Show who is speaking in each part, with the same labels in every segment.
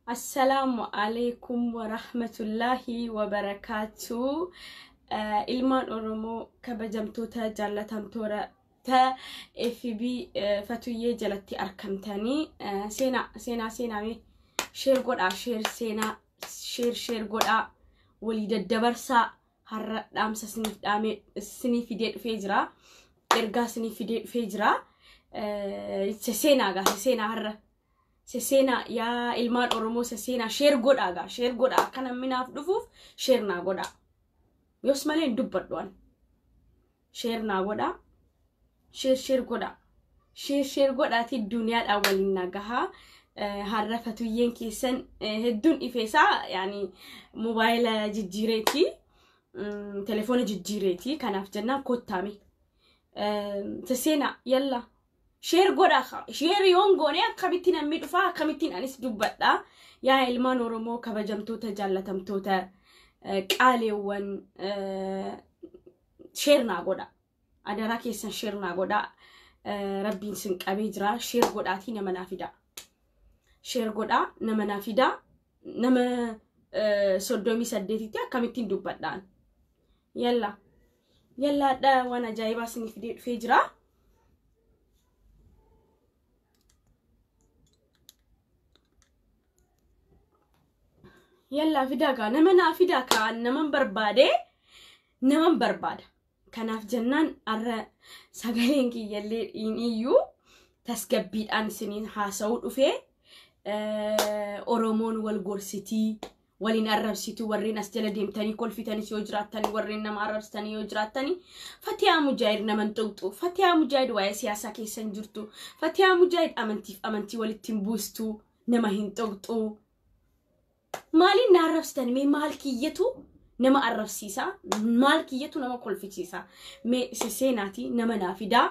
Speaker 1: Assalaamu alaikum warahmatullaahi wabarakaatu. Ilmaan Oromoo kabajamtoota jaallatamtoota FB Fatuyyee jalatti argamtanii, seenaa seenaa seenaa mee share godhaa, share seenaa, share share godhaa, walii daddabarsaa. Har'a dhaamsa isiniif dhaamee isinii fidee dhufee jira. Ergaa isinii fidee dhufee jira. Seenaa gaa, seenaa har'a. Seenaa yaa ilmaan Oromoo, seenaa share godhaa gaa, share godhaa, akka namni naaf dhufuuf share naa godhaa. Yoos malee hin dubbadhu an. Share naa godhaa. Share share godhaa. Share share godhaatii duniyaadhaan waliin na gahaa. Har'a Fatuyyeen keessan hedduun ifeesaa yaani mobaayila jijjiireeti. Telefoona jijjiireeti. Kanaaf jennaan kottaame. Seenaa yalla. Share godhaa. Share yoon goone akkamitti namni dhufaa, akkamittiin anis dubbadhaa? Yaa ilmaan Oromoo kabajamtoota jaallatamtoota qaaleewwan, share naa godha. Adaraa keessan share naa godha. Rabbiin sin qabee jira. Share godhaatii nama naa fidaa. Share godhaa, nama naa fidaa. Nama 38tti akkamittiin dubbadhaan? Yalla. Yallaadha, waan ajaa'ibaa isinii fidee dhufee jira. Yallaa, fidaa kaa, nama naa fidaa kaa, naman barbaade, naman barbaada. Kanaaf jennaan har'a sagaleen kiyyallee hin iyyuu, tasgabbiidhaan isiniin haasa'uu dhufee. Oromoon wal gorsitii, waliin arrabsitu. Warreen as jala deemtanii kolfitanis yoo jiraattanii, warreen nama arrabsitanii yoo jiraattanii, Fatiyaa Mujaahid naman tuqxu. Fatiyaa Mujaahid waa'ee siyaasaa keessa hin jirtu. Fatiyaa Mujaahid amantiif amantii walitti hin buustu, nama hin tuqxu. Maaliin na arrabsitan mee? Maal kiyyatu nama arrabsiisa? Maal kiyyatu nama kolfichiisa? Mee seenaatii nama naa fidaa.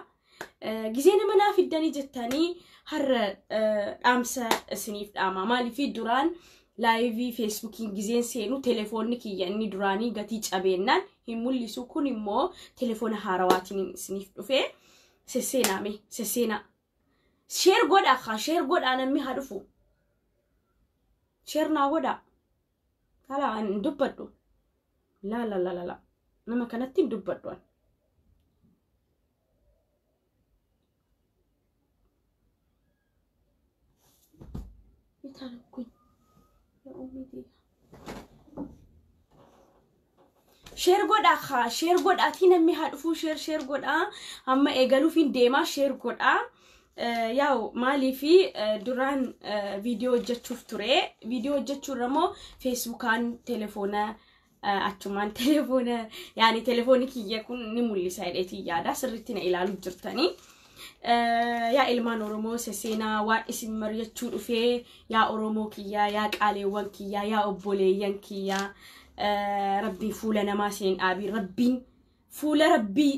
Speaker 1: Gizee nama naa fiddanii jettanii, har'a dhaamsa isiniif dhaama. Maaliif duraan live Facebookiin gizeen seenu telefoonni kiyya inni duraanii gatii cabeennaan hin mul'isu. Kun immoo telefoona haarawaatiin isiniif dhufe. Sesseenaa mee, sesseenaa. Share godhaa kaa, share godhaa, namni haa dhufu. Share naa godhaa. Kalaa ani hin dubbadhu. Laa la la la la. Nama kanatti hin dubbadhu ani. የታረኩኝ የኡሚዲ share godhaa kaa, share godhaatii namni haa dhufuu. Share share godhaa, amma eegaluuf hin deemaa, share godhaa. Yaa'u maaliifi duraan viidiyoo hojjechuuf ture. Viidiyoo hojjechuurra immoo Facebookaan telefoona achumaan telefoona yaani telefoonni kiyya kun ni mul'isa jedheetii yaada, sirriitti na ilaaluu jirtanii. Yaa ilmaan Oromoo, seseenaa, waan isin mari'achuu dhufee, yaa Oromoo kiyyaa, yaa qaaleewwan kiyyaa, yaa obboleeyyan kiyyaa, Rabbiin fuula namaa isin hin dhaabiin. Rabbiin fuula rabbii,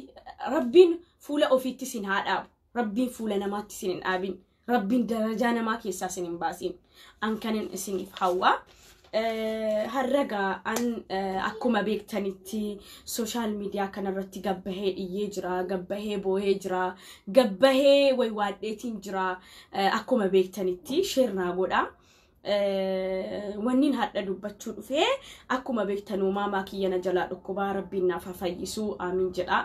Speaker 1: Rabbiin fuula ofiitti isin haa dhaabu. Rabbiin fuula namaatti isin hin dhaabin. Rabbiin darajaa namaa keessaa isin hin baasin. An kanin isiniif hawwa. Harragaa an akkuma beektanitti social media kanarratti gabbahee dhiyyee jira, gabbahee boohee jira, gabbahee waywaadheetiin jira. Akkuma beektanitti share naa godha. Wannin hadha dubbachuu dhufee, akkuma beektan uumamaa kiyya na jalaa dhukkubaa, Rabbiin naaf haa fayyisu, aamin jedha.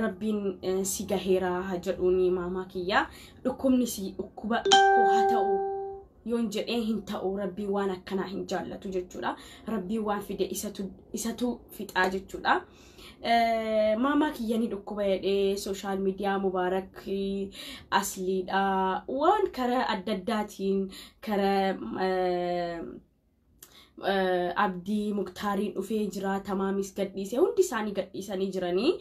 Speaker 1: Rabbiin si gaheera haa jedhuuni maamaa kiyya. Dhukkubni si dhukkuba koo haa ta'u yoon jedhee hin ta'u, Rabbiin waan akkanaa hin jaallatu jechuudha. Rabbiin waan fide isatu fixaa jechuudha. Maamaa kiyya ni dhukkuba jedhee social media Mubaarak asliidha. Waan karaa adda addaatiin karaa Abdii Muktaariin dhufee jira. Tamaamis gadhiise, hundi isaanii gadhiisanii jiranii.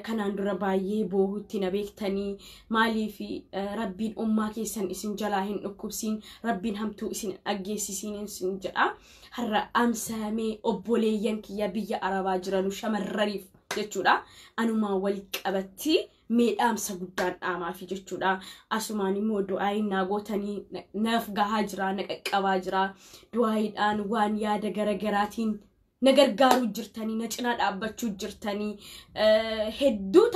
Speaker 1: Kanaan dura baay'ee boohutti na beektanii. Maaliif Rabbiin ummaa keessan isin jalaa hin dhukkubsiin, Rabbiin hamtuu isin dhaggeessisiin isin jedha. Har'a dhaamsamee obboleeyyan kiyya biyya Arabaa jiranu shamarraniif jechuudha. Anumaan wal qabatti mee dhaamsa guddaan dhaamaafi jechuudha. Asumaan immoo du'aayin naa gootanii naaf gahaa jira, na qaqqabaa jira. Du'aayiidhaan waan yaada garagaraatiin Na gargaaruu jirtanii, na cinaa dhaabbachuu jirtanii, hedduu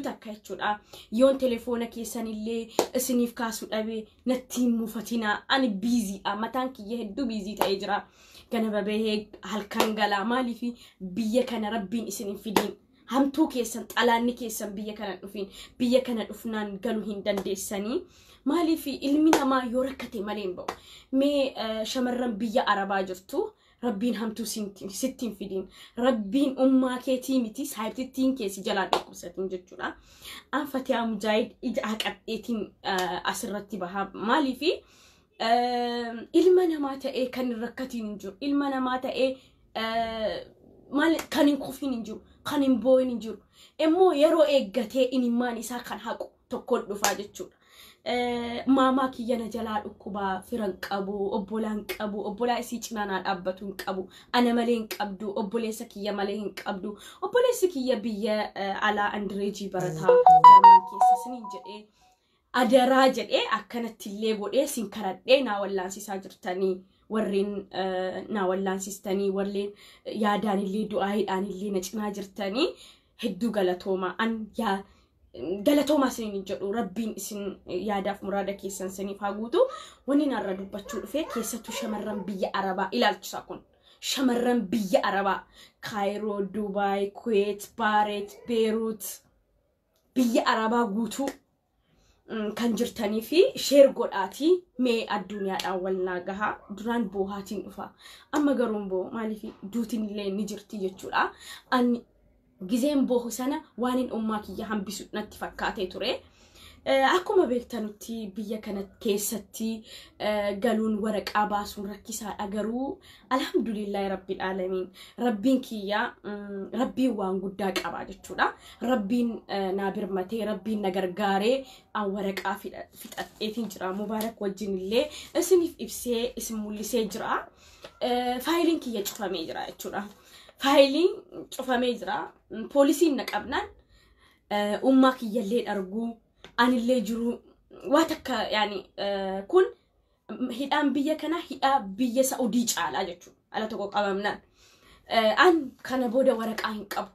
Speaker 1: takka jechuudha. Yoon telefoona keessanillee isiniif kaasuu dhabe natti hin mufatinaa. Ani busy dha. Mataan kiyya hedduu busy ta'ee jira. Ganama bahee halkan galaa. Maaliif biyya kana Rabbiin isin hin fidiin? Hamtuu keessan, xalaanni keessan biyya kana dhufin. Biyya kana dhufnaan galuu hin dandeessanii. Maaliif ilmi namaa yoo rakkate malee hin ba'u? Mee shamarran biyya Arabaa jirtu, Rabbiin hamtuu sitti hin fidin. Rabbiin ummaa keetii miti, saayibtittiin keessi jalaan dhukkubsatin jechuudha. An Fatiyaa Mujaahid ija haqadheetiin asirratti baha. Maaliif ilma namaa ta'ee kan hin rakkatiin hin jiru. Ilma namaa ta'ee kan hin kufiin hin jiru. Kan hin boo'in hin jiru. Immoo yeroo eeggatee inimmaan isaa kan haqu tokkoon dhufaa jechuudha. Maamaa kiyya na jalaa dhukkubaa, firan qabu, obbolaan qabu, obbolaa isii cinaa naa dhaabbatu hin qabu, ana malee hin qabdu, obboleessa kiyya malee hin qabdu, obboleessi kiyya biyya alaa andireejii barataa Jarman keessa siniin jedhee, adaraa jedhee akkanatti illee godhee sin karadhee naa wallaansisaa jirtanii, warreen naa wallaansistanii, warreen yaadaan illee du'aayiidhaan illee na cinaa jirtanii, hedduu galatooma. An yaa galatoomaa isiniin jedhu, Rabbiin isin yaadaaf muraada keessan isiniif haa guutu. Wanni narra dubbachuu dhufe keessattuu shamarran biyya Arabaa ilaalchisa kun. Shamarran biyya Arabaa Kaayiroo, Dubaay, Kuweet, Baaret, Beeruut, biyya Arabaa guutuu kan jirtanii fi share godhaatii mee addunyaadhaan wal naa gahaa. Duraan boohaatiin dhufa. Amma garuu hin boo'u. Maaliif duutiin illee ni jirti jechuudha. Ani gizeen boohu sana waan hin ummaa kiyya hambisu natti fakkaatee ture. Akkuma beektanutti biyya kana keessatti galuun, waraqaa baasuun rakkisaadha, garuu alhamdulillahi rabbil aalamiin, Rabbiin kiyya, Rabbiin waan guddaa qaba jechuudha. Rabbiin naa birmatee, Rabbiin na gargaaree an waraqaa fixadheetiin jira. Mubaarak wajjin illee isiniif ibsee isin mul'isee jira. Faayiliin kiyya cufamee jira jechuudha. Faayiliin cufamee jira. Poolisiin na qabnaan ummaa kiyyallee arguu anillee jiru waa takka, yaani kun hidhaan biyya kana hidhaa biyya Sa'udii caalaa jechuudha. Ala tokko qabamnaan. An kana booda waraqaa hin qabu.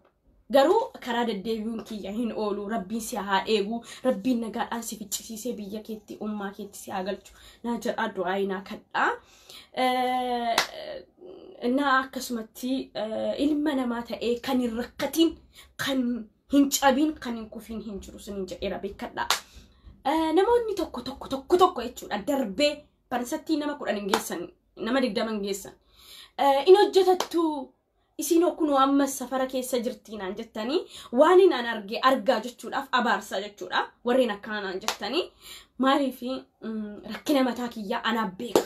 Speaker 1: Garuu karaa deddeebi'uun kiyya hin oolu. Rabbiin si haa eegu. Rabbiin nagaadhaan si ficcisiisee biyya keetti, ummaa keetti si haa galchu. Naa jedhaa, du'aa naa kadhaa. Naa akkasumatti ilma namaa ta'ee kan hin rakkatiin, kan hin cabiin, kan hin kufiin hin jiru siniin jedheera, beekadhaa. Namoonni tokko tokko tokko tokko jechuudha, darbee barsattii nama 10 hin geessan, nama 20 hin geessan. In hojjetattu isin kunoo ammas safara keessa jirti naan jettanii, waan hin an arge argaa jechuudhaaf abaarsa jechuudha warreen akkana naan jettanii. Maaliif rakkina mataa kiyyaa anaaf beeka.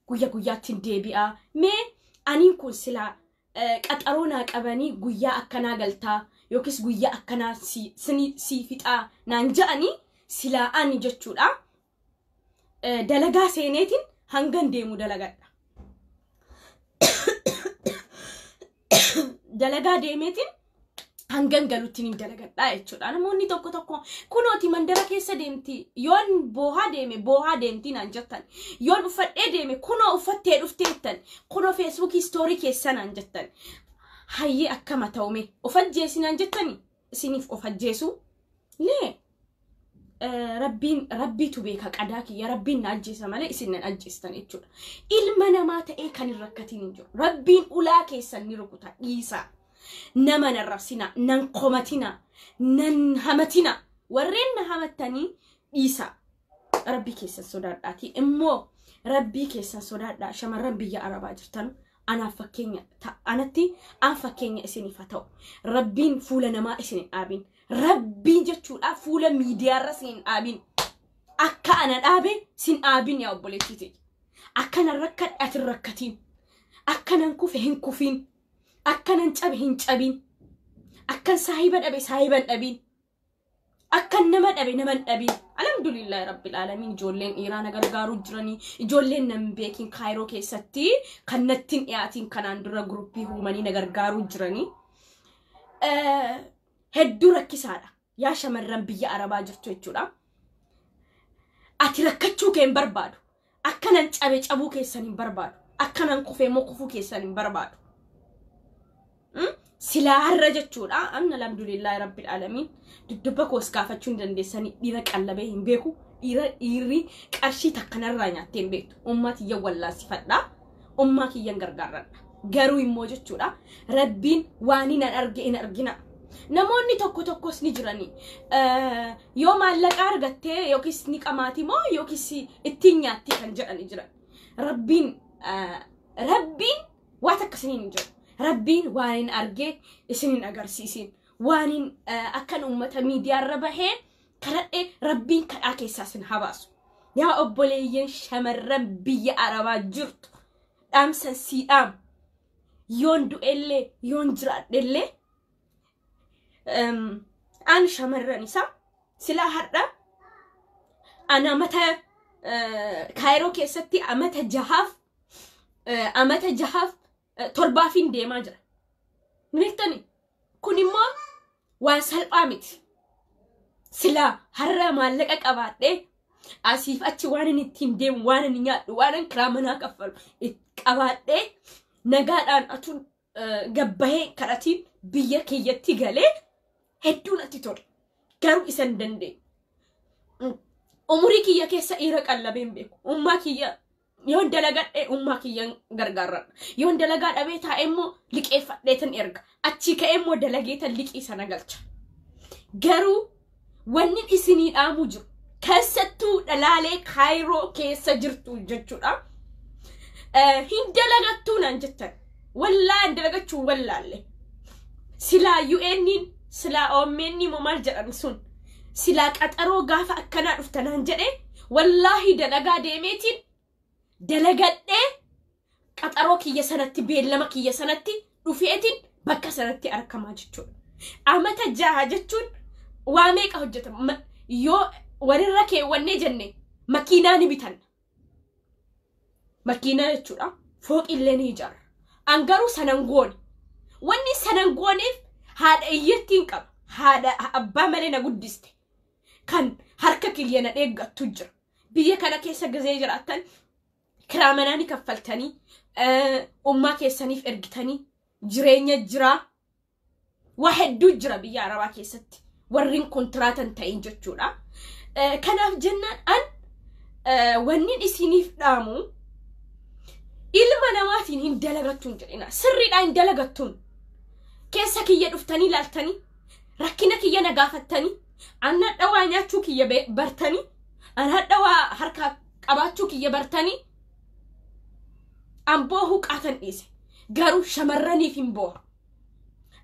Speaker 1: Guyya guyyaatti hin deebi'a. Mee aniin kun silaa qaxaroo naa qabanii guyyaa akkanaa galtaa yookiis guyyaa akkanaa si fixaa naan ja'anii, silaa ani jechuudha. Dalagaa seeneetiin hangan deemu dalagadha. Dalagaa deemeetiin hangan galutti ni dalagadha jechuudha. Namoonni tokko tokko kunooti mandara keessa deemti, yoon boohaa deeme boohaa deemti naan jettan, yoon uffadhee deeme kunoo uffattee dhufteettan, kunoo Feesbuukii story keessa naan jettan. Hayyee, akkama ta'ume, of ajjeesi naan jettani, isiniif of ajjeesu lee Rabbiin, Rabbiitu beeka qadaa kiyya. Rabbiin na ajjeesa malee isin nan ajjeestan jechuudha. Ilma namaa ta'ee kan hin rakkatiin hin jiru. Rabbiin ulaa keessan ni rukuta, dhiisaa. Nama nan rabsina, nan komatina, nan hamatina. Warreen na hamattanii dhiisaa. Rabbii keessan sodaadhaati. Immoo Rabbii keessan sodaadhaa, shamarran biyya Arabaa jirtan anaaf fakkeenya, anatti an fakkeenya isiniif haa ta'u. Rabbiin fuula namaa isin hin dhaabin. Rabbiin jechuudha fuula miidiyaarra isin hin dhaabin. Akka ana dhaabe sin dhaabin, yaa obboleettiiti. Akka nan rakkadhe ati hin rakkatiin. Akka nan kufe hin kufiin. Akka nan cabe hin cabin. Akkan saahiba dhabe saahiba hin dhabin. Akkan nama dhabe nama hin dhabin. Alhamdulillahi rabbil aalamiin, ijoolleen dhiiraa na gargaaruu jiranii, ijoolleen nan beekin Kaayiroo keessatti kan natti hin dhiyaatiin kanaan dura guruppii uumanii na gargaaruu jiranii. Hedduu rakkisaadha. Yaa shamarran biyya Arabaa jirtu jechuudha. Ati rakkachuu kee hin barbaadu. Akka nan cabe cabuu keessan hin barbaadu. Akkanaan kufee immoo kufuu keessan hin barbaadu. Silaa har'a jechuudha. Anna alhamdulillahi rabbil aalamiin. Dudduba koos gaafachuu hin dandeessanii, dhiira qallabee hin beeku. Dhiira dhiirri qarshii takkanarraa nyaattee hin beektu. Ummaa tiyya wallaansifadha. Ummaa kiyyan gargaarradha. Garuu immoo jechuudha, Rabbiin waan hin arge hin argina. Namoonni tokko tokkos ni jirani. Yoo maallaqa argattee yookiis ni qamaati moo yookiis ittiin nyaatti kan jedhani jiran. Rabbiin waan akkasii hin jiru. Rabbiin waan hin argee isin hin agarsiisin. Waan hin akkan uummata miidiyaarra bahee kadhadhee Rabbiin kadhaa keessaa isin habaasu. Yaa obboleeyyan shamarran biyya Arabaa jirtu, dhaamsan sii dhaamu. Yoon du'ellee yoon jiraadhellee, an shamarran isaa silaa har'a ana mata Kaayiroo keessatti amata 6f 7fin deemaa jira. Beektani, kun immoo waan salphaa miti. Silaa har'a maallaqa qabaadhee asiif achi waan inni ittiin deemu, waan inni nyaadhu, waan inni kiraa manaa kaffalu qabaadhee, nagaadhaan atuun gabbahee kadhatiin biyya kiyyatti galee hedduu natti tola. Garuu isa hin dandeenye. Umurii kiyya keessa dhiira qallabee hin beeku. Ummaa kiyya yoon dalagadhe ummaa kiyyan gargaarradha. Yoon dalagaa dhabee taa'e immoo liqeeffadheetan erga. Achii ka'ee immoo dalageetan liqii sana galcha. Garuu wanni isinii dhaamuu jiru, keessattuu dhalaalee Kaayiroo keessa jirtu jechuudha. Hin dalagattuu naan jettan. Wallaa hin dalagachuu wallaalle. Silaa UN'n, silaa OMN moo maal jedhan sun, silaa qaxaroo gaafa akkanaa dhufta naan jedhe, wallaahi dalagaa deemeetiin dalagadhee qaxaroo kiyya sanatti, beellama kiyya sanatti dhufeetiin bakka sanatti argamaa jechuudha. Amata 6 jechuun waa meeqa hojjetama? Yoo walirra keewwannee jenne makiinaa ni bitanna. Makiinaa jechuudha. Fooqillee ni ijaarra. An garuu sanan goone. Wanni sanan gooneef haadha iyyattiin qaba. Haadha abbaa malee na guddiste. Kan harka kiyya na dheeggattu jira. Biyya kana keessa gazee jiraattan kiraa manaa ni kaffaltanii, ummaa keessaniif ergitanii, jireenya jiraa. Waa hedduu jira biyya Arabaa keessatti. Warreen kontiraatan ta'in jechuudha. Kanaaf jennaan an wanni isiniif dhaamu, ilma namaatiin hin dalagattuun jedhina. Sirriidhaa hin dalagattuun. Keessa kiyya dhuftanii ilaaltanii, rakkina kiyya na gaafattanii, an hadha waa nyaachuu kiyya bartanii, an hadha waa harkaa qabaachuu kiyya bartanii, an boohuu qaatan dhiise. Garuu shamarraniif hin booha.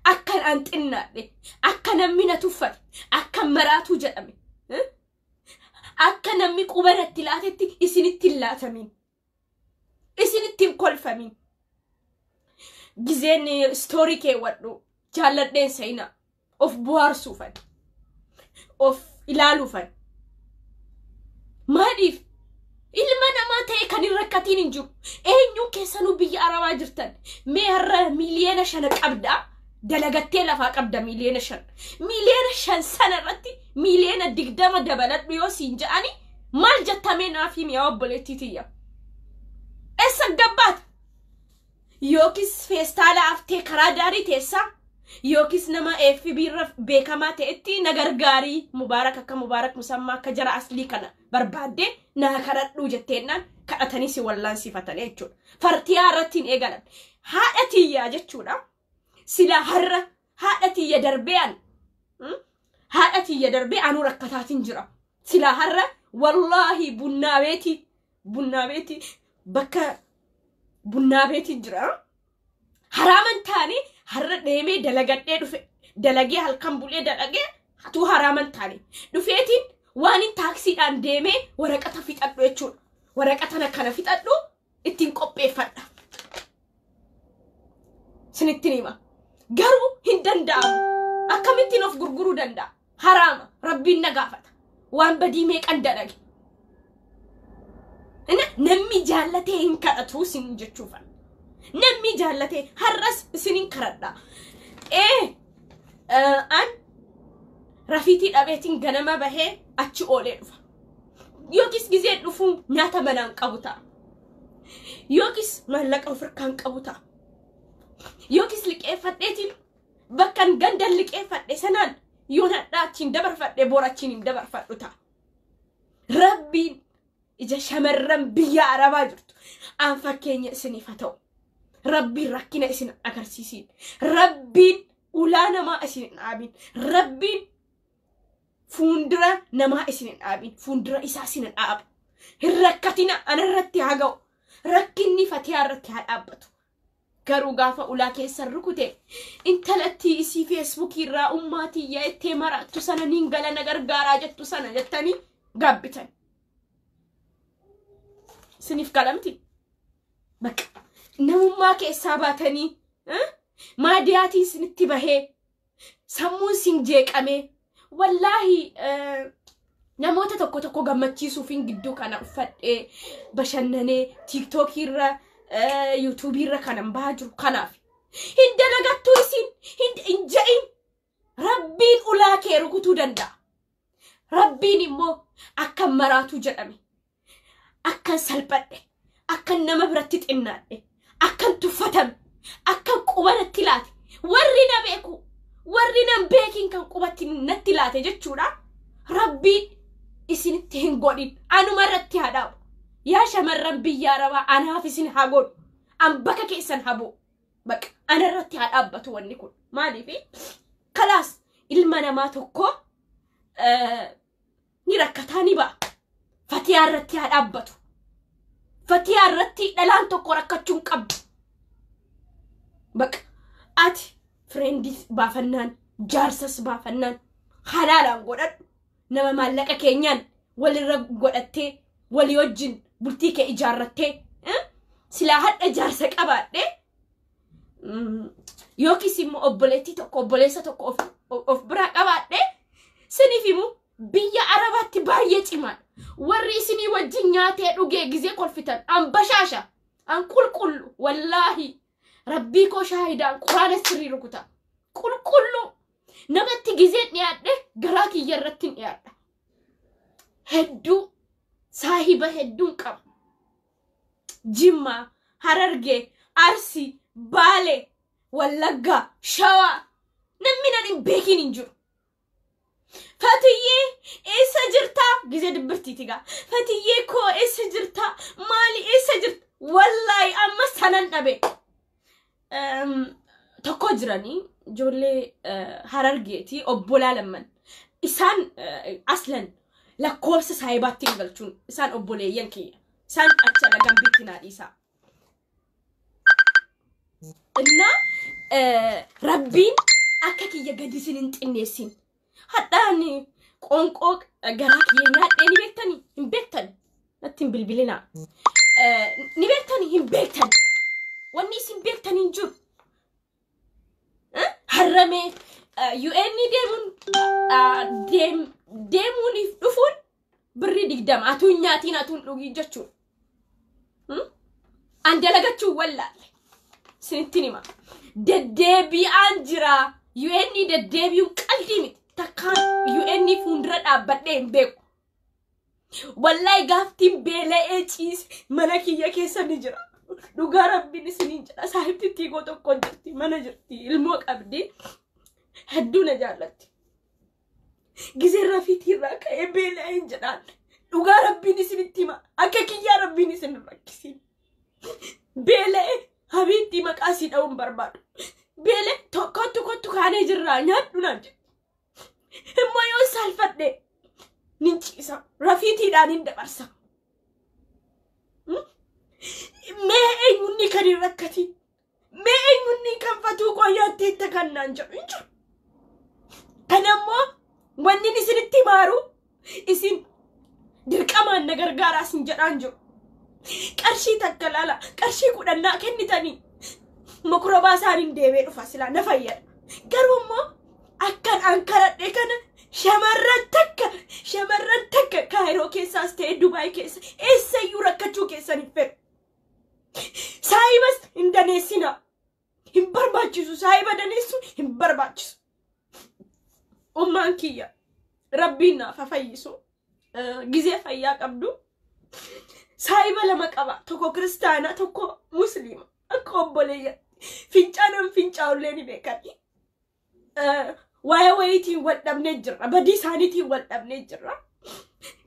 Speaker 1: Akkan an xinnaadhe, akka namni na tuffate, akka maraatuu jedhame, akka namni quba natti laatetti isinitti hin laatamin. Isinitti hin kolfamin. Gizeen story keewwadhu jaalladheen seenaa of bohaarsuufan, of ilaaluufan. Maaliif ilma namaa ta'e kan hin rakkatiin hin jiru. Eenyuun keessanuu biyya Arabaa jirtan, mee har'a 5 miiliyoona qabdaa, dalagattee lafaa qabda 5 miiliyoona. 5 miiliyoona sana irratti 20 miiliyoona dabaladhu yoo siin je'ani maal jettamee naaf himi, yaa obboleettii tiyya? Eessa gabbaata? Yookiis feestaala haftee karaa daarii teessaa, yookiis nama FB irra beekamaa ta'etti na gargaarii, Mubaarak, akka Mubaarak Musammaa, akka jara aslii kana barbaaddee naa kadhadhuu jetteennaan kadhatanii si wallaansifatanii jechuudha. Fartiyaa irratti hin eegalan. Haadha tiyyaa jechuudha. Sila har'a haadha tiyya darbee an haadha tiyya darbee anuu rakkataatiin jira. Sila har'a wallaahi bunnaa beetii bakka bunnaa beetii jira. Haraaman taane har'a deemee dalagadhee dhufe, dalagee halkan bulee dalagee hatuu haraaman taane dhufeetiin waan hin taaksiidhaan deemee waraqata fixadhu jechuudha. Waraqata kana fixadhu ittiin qopheeffadha. Sinittiin hima. Garuu hin danda'amu. Akkamittiin of gurguruu danda'a? Haraama. Rabbiin na gaafata. Waan badii meeqan dalage. Namni jaallatee hin kadhatu sin jechuufan. Namni jaallatee har'as isinin kadhadha. Ee, an rafiitii dhabeetiin ganama bahee achi oolee dhufa. Yookiis gizeen dhufuu nyaata manaan qabu ta'a. Yookiis maallaqa of harkaan qabu ta'a. Yookiis liqeeffadheetiin bakkan gandan liqeeffadhe sanaan yoon hadhaa achiin dabarfadhe bor achiin hin dabarfadhu ta'a. Rabbiin ija shamarran biyya Arabaa jirtu aan fakkeenya isiniif haa ta'u. Rabbiin rakkina isin agarsiisin. Rabbiin ulaa namaa isin hin dhaabin. Rabbiin fuuldura namaa isin hin dhaabin. Fuuldura isaa isin hin dhaabu. Hin rakkatina, anarratti haa ga'u. Rakkinni Fatiyaa irratti haa dhaabbatu. Garuu gaafa ulaa keessan rukute, intalattii isii Feesbuukii irraa ummaatii yaa'ettee maraattu sana niin gala, na gargaaraa jettu sana jettanii gaabbitan. Isiniif galamti. Bakka namummaa keessaa baatanii maadiyaatiin isinitti bahee sammuun isin jeeqamee, wallaahi namoota tokko tokko gammachiisuufin gidduu kana uffadhee bashannanee Tiiktookii irra, Yuutuubii irra kanan bahaa jiru kanaaf. Hin dalagattuu isin hin je'in, Rabbiin ulaa kee rukutuu danda'a. Rabbiin immoo akkan maraatuu jedhame, akkan salphadhe, akkan nama biratti xinnaadhe, akkan tuffatame, akkan quba natti laate, warri na beeku, warri nan beekin kan qubatti natti laate jechuudha. Rabbiin isinitti hin godhin, anuma irratti haa dhaabu. Yaa shamarran biyya Arabaa, anaaf isin haa godhu. An bakka keessan haa bu'u. Baqa ana irratti haa dhaabbatu wanni kun. Maaliif? Kalaas ilma namaa tokko ni rakkataa ni ba'a. Fatiyaa irratti haa dhaabbatu. Fatiyaa irratti dhalaan tokko rakkachuu hin qabdu. Baqa ati friendii baafannaan, jaarsas baafannaan halaalaan godhadhu. Nama maallaqa keenyaan walirra godhattee walii wajjin bultii kee ijaarrattee, silaa hadha jaarsa qabaadhee yookiis immoo obboleettii tokko, obboleessa tokko of biraa qabaadhee, siniif himu, biyya Arabaatti baay'ee cimaadha. Warri isinii wajjin nyaatee dhugee gizee kolfitan, an bashaasha, an qulqullu, wallaahi Rabbii koo shaahidaan, Quraana sirrii rukuta. Qulqullu namatti gizeen dhiyaadhe garaa kiyya irratti hin dhiyaadha. Hedduu saahiba hedduun qaba. Jimmaa, Harargee, Arsii, Baalee, Wallaggaa, Shawaa, namni nan hin beekin hin jiru. "Fatiyyee, eessa jirtaa?" Gizee dubbirtiiti gaa. "Fatiyyee koo, eessa jirtaa? Maali, eessa jirta?" Wallaahi amma sanan dhabe. Tokko jiranii ijoollee Harargeeti, obbolaa lamman. Isaan aslan lakkoofsa saahibaatti hin galchuun, isaan obboleeyyan kiyya. Isaan achi ala gambiitti naa dhiisaa. Innaa Rabbiin akka kiyya gadi isin hin xinneessin. Hadhaan qoonqoo garaa kiyya nyaadhee ni beektanii? Hin beektani. Natti hin bilbilinaa. Ni beektanii? Hin beektani. Wanni isin beektan hin jiru. Harramee UN deemuun deemuuniif dhufuun birrii 20, atuun nyaatiin atuun dhugii jechuudha. An dalagachuu wallaalle. Isinittiin hima. Deddeebi'aan jira. UN deddeebi'uun qalbii miti. Takkaan UN fuuldura dhaabbadhee hin beeku. Wallaahi gaaftiin beela'ee ciise mana kiyya keessa ni jira. Dhugaa Rabbiin isiniin jedha. Saahibtittii koo tokko jirti. Mana jirti. Ilmoo qabdi. Hedduu na jaallatti. Gizee rafiitii irraa ka'ee beela'een jedhaan. Dhugaa Rabbiin isinitti hima. Akka kiyyaa Rabbiin isin hin rakkisiin. Beela'ee, habiibtii, maqaa sii dha'uun barbaadu. Beela'e, "Kottu, kottu, kaanee jirraa, nyaadhu," naan jedhe. Immoo yoon saalfadhe nin ciisa. Rafiitiidhaan hin dabarsa. Mee eenyunni kan hin rakkatin? Mee eenyunni kan "Fatuu koo, nyaatteetta" kan naan jedhu hin jiru. Kanammoo wanni isinitti himaaru, isin dirqamaan na gargaaraa isin jedhaan jiru. Qarshii takka laala, qarshii 10 naa kennitanii mokorobaa isaaniin deemee dhufa, silaa na fayyada. Garuu immoo akkan an karadhe kana shamarran takka, shamarran takka Kaayiroo keessaas ta'e Dubaay keessa eessayyuu rakkachuu keessan hin fedhu. Saayibas hin daneessinaa. Hin barbaachisu, saayiba daneessu hin barbaachisu. Ummaan kiyya Rabbiin naaf haa fayyisu. Gizee fayyaa qabdu. Saayiba lama qaba. Tokko kiristaanaa, tokko musliima. Akka obboleeyyan. Fincaanan fincaa'ullee ni beekan. Waa'ee wayiitiin wal dhabnee jirra. Badii isaaniitiin wal dhabnee jirra.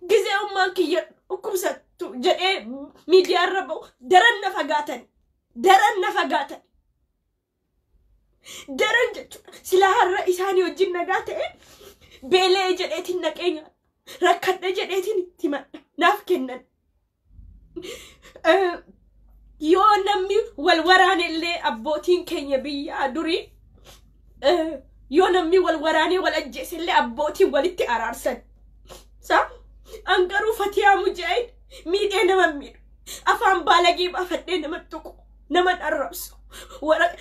Speaker 1: Gizee ummaan kiyya dhukkubsattu jedhee miidiyaarra ba'u daran na fagaatan. Daran na fagaatan. Daran jechuudha. Silaa har'a isaanii wajjin nagaa ta'e beelee jedheetiin naqee nyaadha. Rakkadhe jedheetiin itti himadha. Naaf kennan. Yoo namni wal waraane illee abbootiin keenya biyyaa durii yoo namni wal waraanee wal ajjeese illee abbootiin walitti araarsan. Sa an garuu Fatiyaa Mujaahid miidhee nama miidhu. Afaan baalagee baafadhee nama tuqu. Nama arrabsu.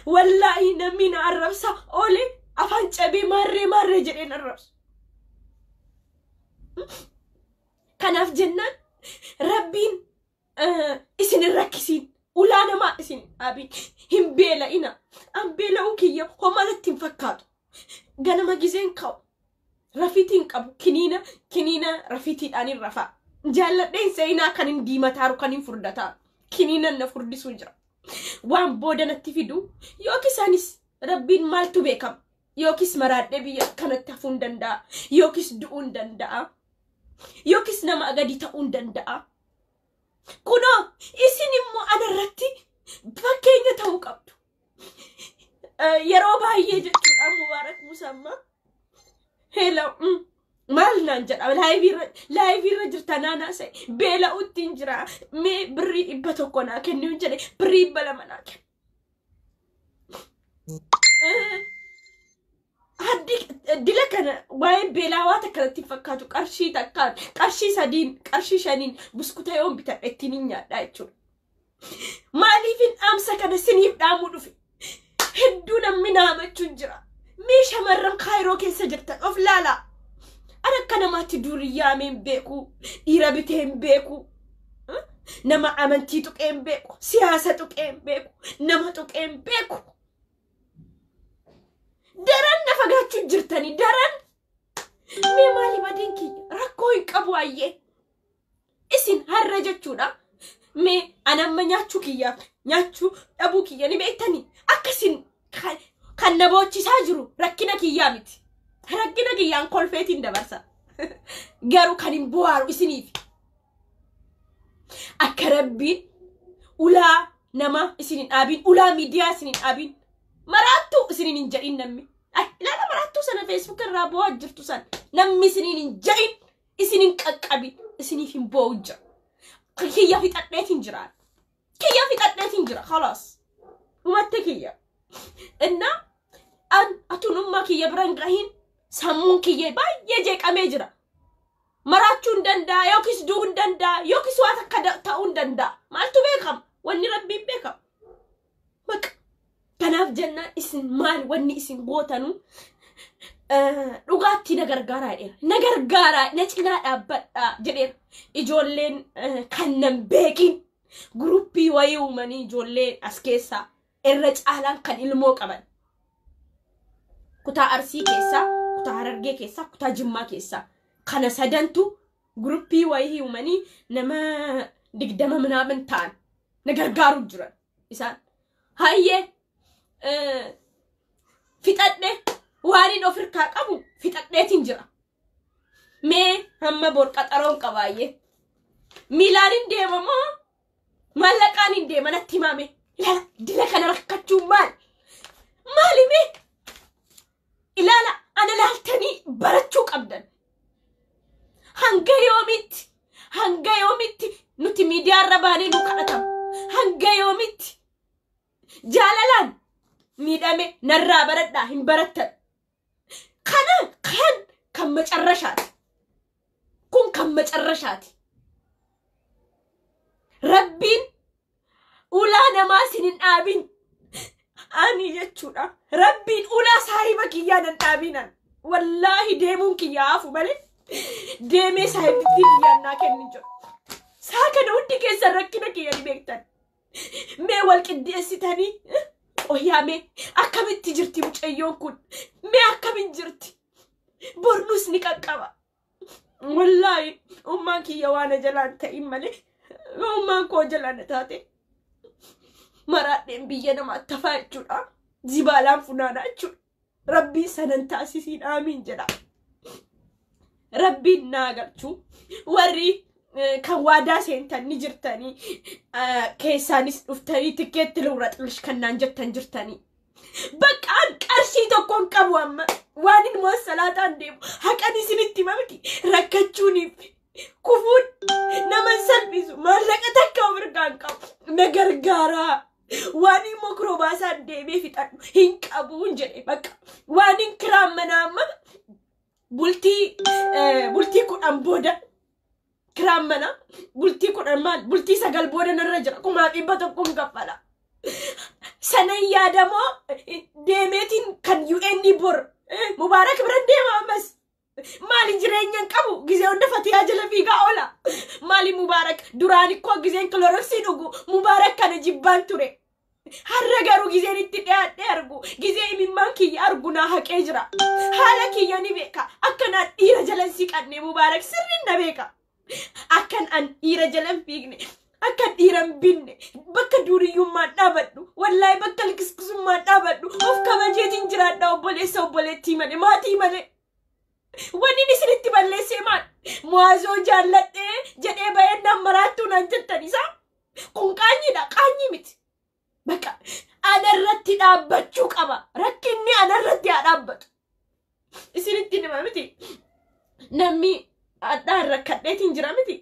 Speaker 1: Wallaahi namni na arrabsa oole afaan cabee maarree maarree jedheen arrabsu. Kanaaf jennaan Rabbiin isin hin rakkisiin. Ulaa namaa isin hin dhaabin. Hin beela'ina. An beela'uu kiyya homaa natti hin fakkaatu. Ganama gizeen ka'u. Rafiitiin qabu kiniina kiniina rafiitiidhaan hin rafaa. Jaalladheen seenaa kan hin diimataaru kan hin furdataaru. Kiniinan na furdisuu jira. Waan booda natti fidu yookiis anis Rabbiin maaltu beekama. Yookiis maraadhee biyya kanatti hafuu hin danda'a. Yookiis du'uu hin danda'a. Yookiis nama gadi ta'uu hin danda'a. Kunoo isin immoo anarratti fakkeenya ta'uu qabdu. Yeroo baay'ee jechuudha Mubaarak Musammaa. Hello. Maal naan jedha laayivii irra jirta naanaa sa'e beela'utti hin jira mee birrii 100 naa kenni jedhe birrii 200 naa kenni. Haddi dila kana waa'ee beelaa waan takka natti hin fakkaatu qarshii takkaan qarshii 3n qarshii 5n buskuta yoon bitadhe ittiin hin nyaadhaa jechuudha. Maaliifin dhaamsa kana siniif dhaamuu dhufe? Hedduu namni naamachuun jira. Mee shamarran Kaayiroo keessa jirtan of laalaa. An akka namaatti duuriyyaamee hin beeku, dhiira bitee hin beeku, nama amantii tuqee hin beeku, siyaasa tuqee hin beeku, nama tuqee hin beeku. Daran na fagaachuu jirtanii daran. Mee maali badiin kiyya? Rakkoo hin qabu ayyee. Isin har'a jechuudha. Mee an amma nyaachuu kiyyaaf nyaachuu dhabuu kiyya ni beektanii? Akkasin kan na boochisaa jiru rakkina kiyyaa miti. Rakkina kiyyaan kolfeetiin dabarsa. Garuu kan hin bu'aaru isiniif. Akka Rabbiin ulaa nama isin hin dhaabin, ulaa miidiyaa isin hin dhaabin, maraattuu isiniin hin jedhin namni. Ilaala maraattuu sana Facebook irraa bu'aa jirtu sana namni isiniin hin jedhin, isin hin qaqqabin, isiniif hin boo'u jira. Kiyya fixadheetiin jira. Kiyya fixadheetiin jira. Khalaas. Dhumatte kiyya. Innaa an atunummaa kiyya bira hin gahin sammuun kiyya baay'ee jeeqamee jira. Maraachuu hin danda'a yookiis du'uu hin danda'a yookiis waan takka ta'uu hin danda'a. Maaltu beekama? Wanni Rabbiin beekama. Baqa. Kanaaf jennaan isin maal wanni isin gootanu dhugaatti na gargaaraa jedheera. Na gargaaraa na cinaa dhaabbadhaa jedheera. Ijoolleen kan nan beekin guruppii wayii uumanii ijoolleen as keessaa irra caalaan kan ilmoo qaban. Kutaa Arsii keessaa, kutaa Harargee keessaa, kutaa Jimmaa keessaa. Kana sadantu guruppii wayii uumanii nama 20 minaamin ta'an na gargaaruu jiran isaan. Hayyee fixadhe waan of hirkaa qabu fixadheetiin jira. Mee hamma bor qaxaroon qabaayyee. Miilaan hin deema moo maallaqaan hin deema natti himame. Ilaala dila kana rakkachuun maal? Maali mee? Ilaala ana laaltanii barachuu qabdan. Hanga yoomitti? Hanga yoomitti nuti miidiyaarra baanee nu kadhatama? Hanga yoomitti? Jaalalaan miidhame narraa baradhaa hin barattan. Kana kan macarrashaati. Kun kan macarrashaati. Rabbiin ulaa namaa isin hin dhaabin. Ani jechuudha. Rabbiin ulaa saahiba kiyyaa nan dhaabinan. Wallaahi deemuun kiyyaa hafu malee deemee saahibittii kiyyaan naa kenni jiru. Saa kana hundi keessan rakkina kiyya ni beektan. Mee wal qindeessitanii qoyaa mee akkamitti jirti mucayyoon kun? Mee akkamiin jirti? Bornus ni qaqqaba. Wallaahi ummaan kiyya waan jalaan ta'in malee Ummaan koo jalaan taate maraadheen biyya namaatti hafaa jechuudha. Zibaalaan funaanaa jechuudha. Rabbii sanan taasisiin, aamiin jedha. Rabbiin naa galchu. Warri kan waadaa seentan ni jirtanii, keessaanis dhuftanii tikkeetti lawraxilish kan naan jettan jirtanii. Baqqaan qarshii tokkoon qabu amma waan inni salaataan deemu haqan isinitti hima miti, rakkachuuniif kufuun nama hin salphisu. Maallaqa takka of irraa hin qabu, na gargaaraa. Waan immoo kiroobaasaan deemee fixadhu hin qabuun jedhe. Bakka waan hin kiraan manaa amma bultii 10 booda, kiraan manaa bultii 10 maal, bultii 9 booda narra jira, 1,100n kaffala. Sanan yaadamoo deemeetiin kan UN bor Mubaarak biran deema ammas. Maali, jireenya hin qabu, gizee hunda Fatiyaa jala fiigaa oola. Maali Mubaarak, duraan ikkoo gizeen kiloroksii dhugu Mubaarak kana jibbaan ture. Har'a garuu gizeen itti dhiyaadhee argu, gizee imimmaan kiyya argu naa haqee jira. Haala kiyya ni beeka. Akka naan dhiira jala hin siqanne Mubaarak sirriin na beeka. Akkan an dhiira jala hin fiigne, akka dhiira hin binne, bakka duuriyyummaan dhaabadhu, wallaahi bakka likiskisummaan dhaabadhu, of kabajeetiin jiraadha obboleessa obboleettii malee, maatii malee. Wanni inni isinitti balleessee maal? Muwaazoo jaalladhee jedhee bahee naan maraattuu naan jettan isaa? Kun qaanyiidha, qaanyii miti. Bakka anarratti dhaabbachuu qaba. Rakkinni anarratti haa dhaabbatu. Isinitti hima miti. Namni adhaan rakkadheetiin jira miti.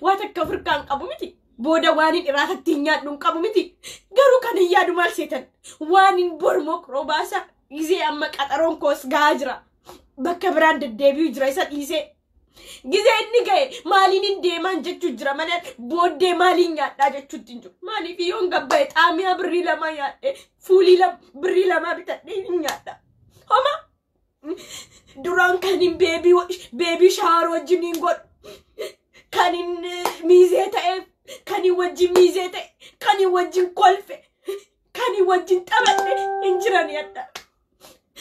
Speaker 1: Waa takka ofirkaa hin qabu miti. Booda waan hin iraatatti hin nyaadhu hin qabu miti. Garuu kan hin yaadu maal seetan? Waan hin bormoo robaasa gizee amma qaxaroon koos gahaa jira. Bakka biraan deddeebi'u jira isa dhiisee. Gizee inni ga'e maaliin hin deemaan jechuu jira malee booddee maaliin nyaadhaa jechuutti hin jiru. Maaliif, yoon gabbaa'e xaamiyaa birrii 2 nyaadhe, fuulii birrii 2 bitadhee hin nyaadha. Homa duraan kan hin baby shower wajjin hin godhu. Kan hin miizee ta'eef, kan hin wajjin miizee ta'e, kan hin wajjin kolfe, kan hin wajjin taphadhe hin jiran yadda.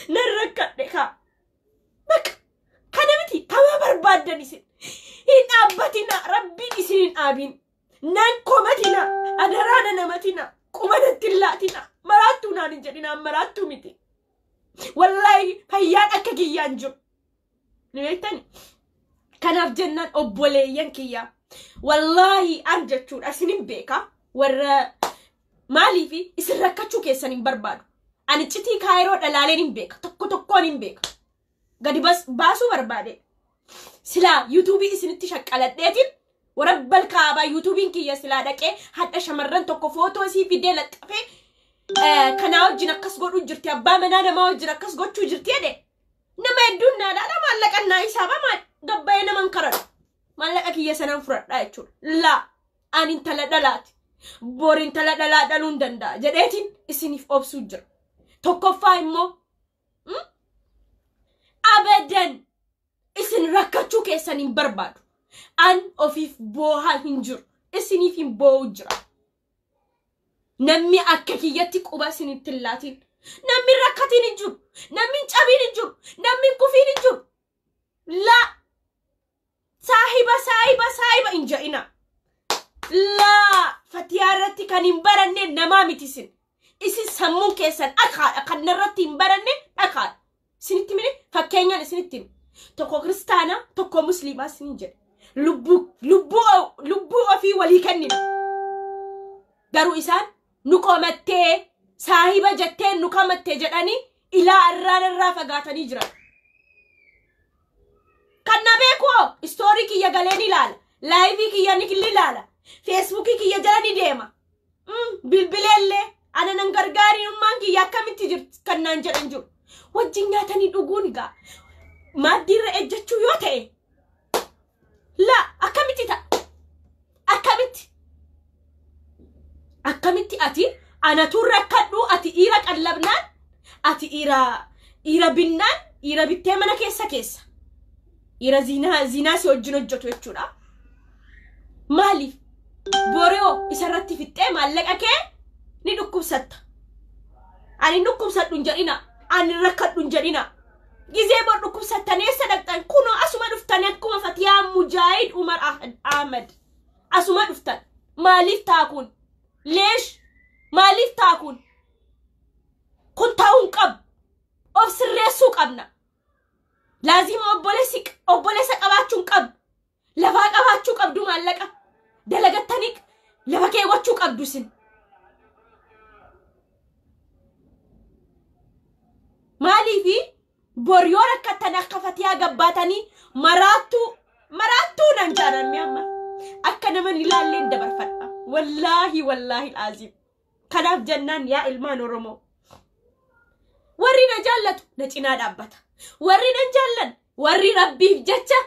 Speaker 1: Nan rakkadhe kaa. Bakka kana miti kama barbaaddan isin. Hin dhaabbatina, rabbiin isin hin dhaabin. Nan komatina, adaraa na namatina, quba natti hin laatina, maraattuu naan hin jedhina, maraattuu miti. Wallaahi fayyaan akka kiyyaan jiru. Ni beektani? Kanaaf jennaan obboleeyyan kiyyaa. Wallaahi an jechuudha isinin beeka, warra maaliifi isin rakkachuu keessan hin barbaadu. Ani citii Kaayiroo dhalaaleen hin beeka, tokko tokkoon hin beeka. Gadi baasuu barbaade. Silaa yuutuubii isinitti shaqqaladheetiin, warabbal kaabaa, yuutuubiin kiyya silaa dhaqee hadha shamarran tokko footoo isii fidee laxxafee kanaa wajjin akkas godhuu jirti, abbaa manaa namaa wajjin akkas gochuu jirti jedhe. Nama hedduun naa dhaala, maallaqa naa isaaba, maal gabbayee naman karadhu. Maallaqa kiyya sanan fudhadhaa jechuudha. Laa, ani intala dhalaati. Bor intala dhalaa dhaluu hin danda'a jedheetiin isiniif obsuu jira. Tokkoffaa immoo abadan isin rakkachuu keessan hin barbaadu. An ofiif boohaa hin jiru. Isiniif hin boo'u jira. Namni akka kiyyatti quba isinitti hin laatin. Namni rakkatiin hin jiru. Namni hin cabiin hin jiru. Namni hin kufiin hin jiru. Laa, saahiba saahiba saahiba hin je'ina. Laa, Fatiyaa irratti kan hin baranne namaa miti isin. Isin sammuun keessan dhakaadha. Kan irratti hin baranne dhakaadha. Isinitti mine, fakkeenyaan isinitti hime. Tokko kiristaanaa, tokko musliimaa isinin jedhe. Lubbuu lubbuu lubbuu ofii walii kennina. Garuu isaan nu komattee, saahiba jettee nu komattee jedhanii ilaa irraan irraa fagaatanii jiran. Kan na beekoo story kiyya galee ni ilaala. Live kiyya ni ilaala. Feesbuukii kiyya jala ni deema. Bilbileellee ana nan gargaariin kiyya akkamitti jirti kan naan jedhan jiru. Wajjin nyaatanii dhuguun gaa maaddiirra ejjechuu yoo ta'e, la, akkamitti ta'a? Akkamitti? Akkamitti ati anatu rakkadhu, ati dhiira qallabnaan, ati dhiira binnaan, dhiira bittee mana keessa keessa dhiira zinaa zinaa si wajjin hojjetu jechuudha. Maaliif boroo isarratti fixxee maallaqa kee ni dhukkubsatta? Ani dhukkubsadhu hin jedhina. Ani rakkadhu hin jedhina. Gizee bor dhukkubsattanii eessa dhaqxan? Kunoo asuma dhuftanii akkuma Fatiyaa Mujaahid Umar Ahmad asuma dhuftan. Maaliif ta'a kun? Leesh maaliif ta'a kun? Kun ta'uu hin qabu. Of sirreessuu qabna. Laazima obboleessa qabaachuu hin qabdu. Lafaa qabaachuu qabdu maallaqa. Dalagattanii lafa keewwachuu qabdu isin. Maaliifi bor yoo rakkattan akka Fatiyaa gabbaatanii maraattuu nan jaalanni amma. Akka nama hin ilaalleen dabarfadha. Wallaahi wallaahi laaziim. Kanaaf jennaan yaa ilmaan Oromoo. Warri na jaallatu na cinaa dhaabbata. Warri na jaallan warri Rabbiif jecha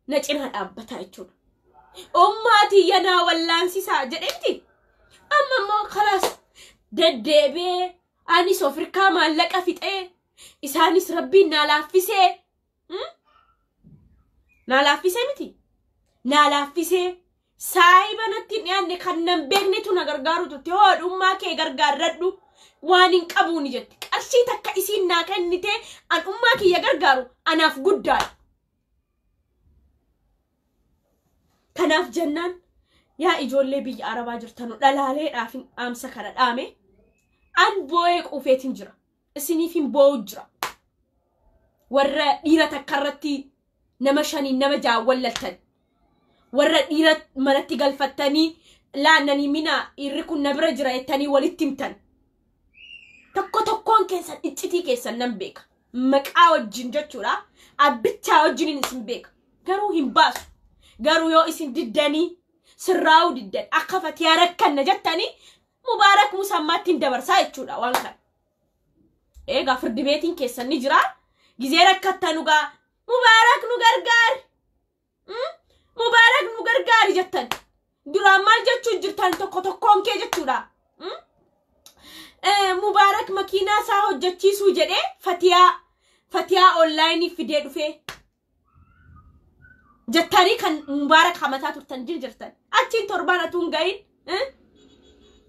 Speaker 1: na cinaa dhaabbata jechuudha. Ummaatii yanaa wallaansisaa jedheeti. Amma immoo kalaas deddeebi'ee anis ofirkaa maallaqa fixee isaanis Rabbiin naa laaffisee naa laaffisee miti naa laaffisee saahiba natti hin dhiyaanne kan nan beeknetu na gargaaru turte hoodhummaa kee gargaarradhu waan hin qabuuni jette qarshii takka isiin naa kennitee an ummaa kiyya gargaaru anaaf guddaadha. Kanaaf jennaan yaa ijoollee biyya Arabaa jirtanu dhalaaleedhaaf dhaamsa kana dhaame an boo'ee quufeetiin jira. Isiniif hin boo'u jira. Warra dhiira takka irratti nama shaniin nama ja'a wallaltan. Warra dhiira manatti galfattanii laannanii mina dhiirri kun na bira jira jettanii walitti himtan. Tokko tokkoon keessan iccitii keessan nan beeka. Maqaa wajjin jechuudha. Abbichaa wajjin isin beeka. Garuu hin baasu. Garuu yoo isin diddanii sirraa'uu diddan akka Fatiyaa rakkanna jettanii Mubaarak Musammaatti hin dabarsaa jechuudha waan kana. Eegaa firdi beetiin keessan ni jira. Gizee rakkattan dhugaa Mubaarak nu gargaari. Mubaarak nu gargaari jettan. Duraan maal jechuu jirtan tokko tokkoon kee jechuudha. Mubaarak makiinaa isaa hojjechiisuu jedhee Fatiyaa onlaayinii fidee dhufee jettanii kan Mubaarak hamataa turtan jirtan. Achiin torbaan atuu hin gahin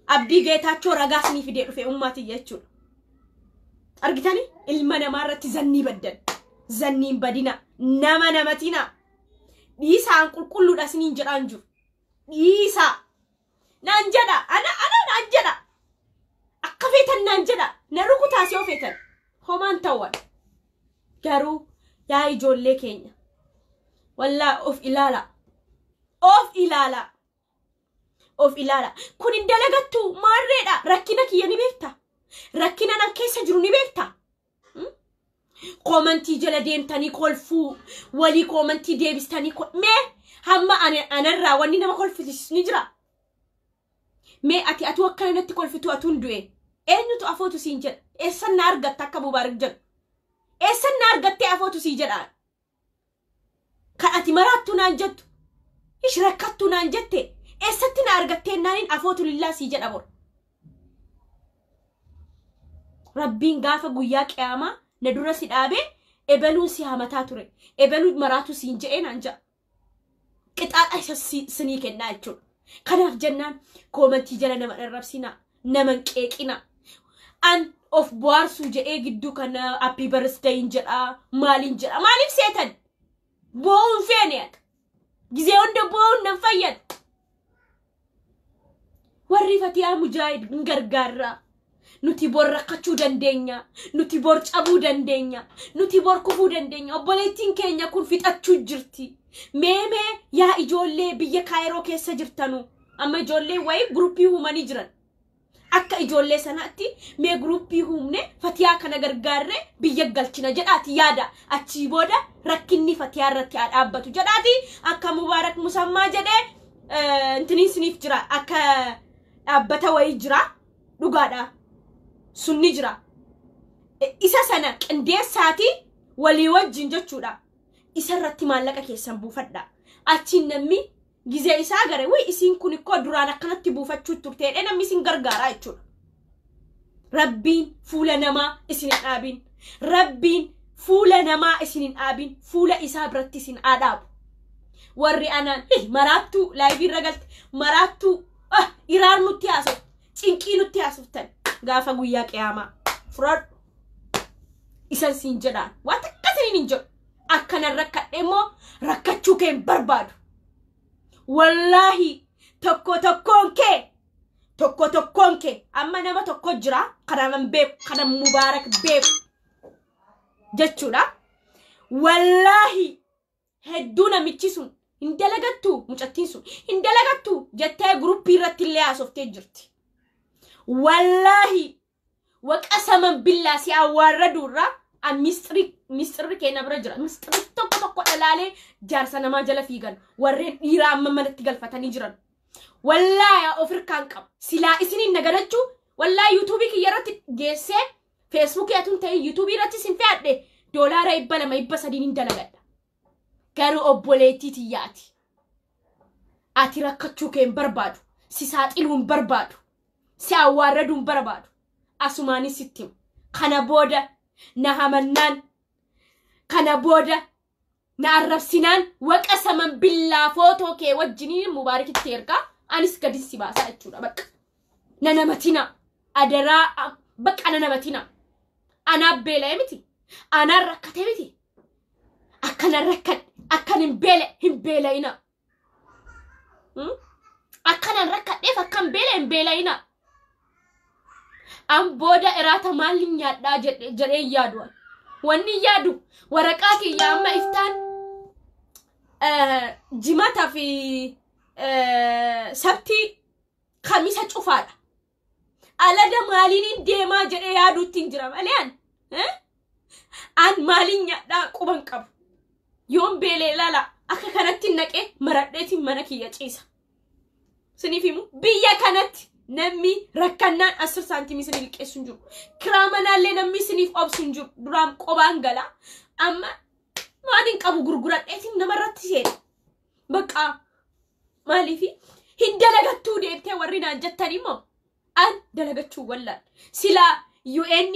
Speaker 1: Abdii Geetaachoo ragaa isinii fidee dhufe ummaatii jechuudha. Argitanii ilma namaa irratti zannii baddan. Zanniin badina nama namatina. Dhiisaan qulqulluudha isiniin jedhaan jiru. Dhiisaa. Naan jedha ana naan jedha. Akka feetan naan jedha. Na rukutaas yoo feetan. Homaan ta'uwan. Garuu yaa ijoollee keenya. Wallaa of ilaala. Of ilaala. Of ilaala. Kun hin dalagattu maarreedha. Rakkina kiyya ni beekta. Rakkina nan keessa jiru ni beekta. Koomantii jala deemtanii kolfuu walii koomantii deebistanii mee hamma anarraa wanni nama kolfisiisu ni jira. Mee ati atuu akkana natti kolfitu atuun du'e. Eenyutu afootu siin jedha? Eessan na argatta akka Mubaarak jedhu? Eessan na argattee afootu sii jedha? Kan ati maraattuu naan jettu, ish rakkattuu naan jette, eessatti na argattee naaniin afootu lillaa sii jedha bor. Rabbiin gaafa guyyaa qiyaamaa na dura si dhaabee ebaluun si hamataa ture. Ebaluun maraatu siin je'ee naan jedha. Qixaaxa isa sinii kennaa jechuudha. Kanaaf jennaan koomantii jala nama dharrabsinaa, nama hin qeeqinaa. An of bohaarsuu jedhee gidduu kana happy birthday jedhaa maaliin jedhaa maaliif seetan? Boo'uun feene ati. Gizee hunda boo'uun nan fayyadu. Warri Fatiyaa Mujaahid hin gargaarraa. Nuti bor rakkachuu dandeenya. Nuti bor cabuu dandeenya. Nuti bor kufuu dandeenya. Obboleettiin keenya kun fixachuu jirti. Meemee yaa ijoollee biyya Kaayiroo keessa jirtanu. Amma ijoollee wayii guruppii uumanii jiran. Akka ijoollee sanaatti mee guruppii uumne Fatiyaa kana gargaarree biyya galchina jedhaati yaada. Achii booda rakkinni Fatiyaa irratti haa dhaabbatu jedhaati. Akka Mubaarak Musammaa jedhee intiniin siniif jira. Akka dhaabbata wayii jira. Dhugaadha. Sunni jira. Isa sana qindeessaati walii wajjin jechuudha. Isa irratti maallaqa keessan buufadha. Achiin namni gizee isaa gare wii isiin kun ikkoo duraan akkanatti buufachuu turteedhe namni isin gargaaraa jechuudha. Rabbiin fuula namaa isin hin dhaabin. Rabbiin fuula namaa isin hin dhaabin. Fuula isaa biratti isin haa dhaabu. Warri anaan maraattuu laayivii irra galte maraattuu iraar nutti haasoftu cinqii nutti haasoftan gaafa guyyaa qiyaamaa fudhadhu isan siin jedhaan waan takka isiniin hin jedhu. Akkanan rakkadhe immoo rakkachuu kee hin barbaadu. Wallaahi Tokko tokkoon kee, tokko tokkoon kee, amma nama tokko jira kana beeku, kana Mubaarak beeku jechuudha. Wallaahi hedduu namichi sun hin dalagattu, mucattiin sun hin dalagattu jettee guruppii irratti illee haasoftee jirti. Wallaahi waqasaman billaa si awwaarraduurraa misxirri keenya bira jira. Misxirri tokko tokko dhalaalee jaarsa namaa jala fiigan warreen dhiiraa amma manatti galfatanii jiran. Wallaahi of hirkaan qaba. Silaa isiniin nagadachuu wallaahi yuutuubii kiyya irratti geessee, feesbuukii atuun ta'e yuutuubii irratti sin fe'adhe, $200, 300 hin dalagadha. Garuu obboleettii tiyyaati. Ati rakkachuu kee hin barbaadu. Si saaxiluu hin barbaadu. Si awwaarraduu hin barbaadu. Asumaanis sitti himu. Kana booda na hamannaan, kana booda na arrabsinaan, waqa saman billaa footoo kee wajjiniin Mubaarakitti ergaa, anis gadi si baasaa jechuudha bakka. Na namatina, adaraa bakka, na namatina. Anaaf beela'e miti. Anaan rakkate miti. Akkana rakkadhe, akkan hin beele hin beela'ina. Akkanan rakkadheef akkan beele hin beela'ina. An booda iraata maaliin nyaadhaa jedhee yaadu. Wanni yaadu waraqaa kiyya amma iftaan jimataa fi sabtii kamisa cufaadha. Alada maaliin deemaa jedhee yaaduutti hin jira malee an maaliin nyaadhaa quban qabu. Yoon beelee ilaala, akka kanatti naqee maradheetiin mana kiyya ciisa. Siniif himu, biyya kanatti namni rakkannaan 10 saantimii isin liqeessu hin jiru. Kiraa manaallee namni isiniif obsu hin jiru. Duraan qobaan gala. Amma maaliin qabu gurguradheetiin namarratti seena. Bakka maaliifi hin dalagattuu deebitee warri naan jettan immoo an dalagachuu wallaan. Silaa UN'n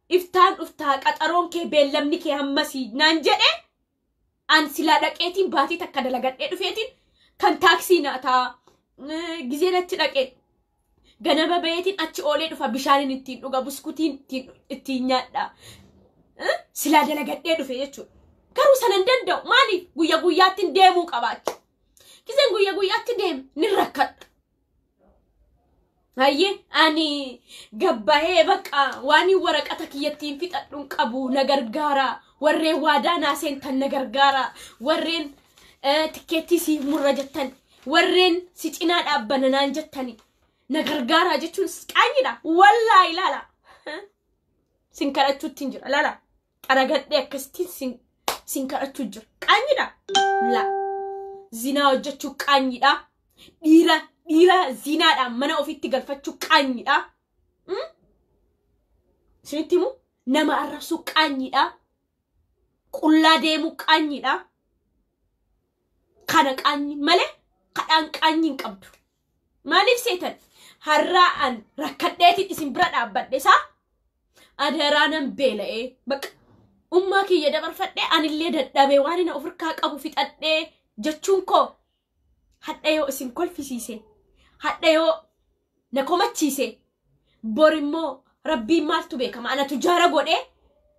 Speaker 1: iftaan dhuftaa, qaxaroon kee, beellamni kee hammasii naan jedhe, an silaa dhaqeetiin baatii takka dalagadhee dhufeetiin kan taaksii naataa gizeen achi dhaqee ganama baheetiin achi oolee dhufa, bishaaniin ittiin dhuga, buskutiin ittiin nyaadha. Silaa dalagadhee dhufe jechuudha. Garuu sana hin danda'u. Maaliif guyya guyyaatti deemuu qabaacha. Gizeen guyya guyyaatti deeme ni rakkadha. Hayyee, ani gabbahee bakka waan waraqata kiyyattiin fixadhuun qabu, na gargaara. Warreen waadaa naa seentan na gargaara. Warreen tikkeettii siif murra jettan, warreen si cinaa dhaabbana naan jettani na gargaaraa jechuun qaanyidha. Wallaa ilaala. Sin kadhachuutti hin jira. Laala, xaragadhee akkasittiin sin kadhachuu jira. Qaanyidha. La. Zinaa hojjechuu qaanyidha. Dhiira zinaadhaan mana ofitti galfachuu qaanyidha. Isinitti himu, nama arrabsuu qaanyidha. Qullaa deemuu qaanyidha. Kana qaanyi malee kadhaan qaanyi hin qabdu. Maaliif seetan? Har'aa an rakkadheetiin isin bira dhaabbadhe isaa adaraa nan beela'ee bakka ummaa kiyya dabarfadhee, anillee dadhabee waan inni ofirkaa qabu fixadhee jechuun koo hadha yoo isin kolfisiise, hadha yoo na komachiise, bor immoo rabbiin maaltu beekama, anatu jaara godhee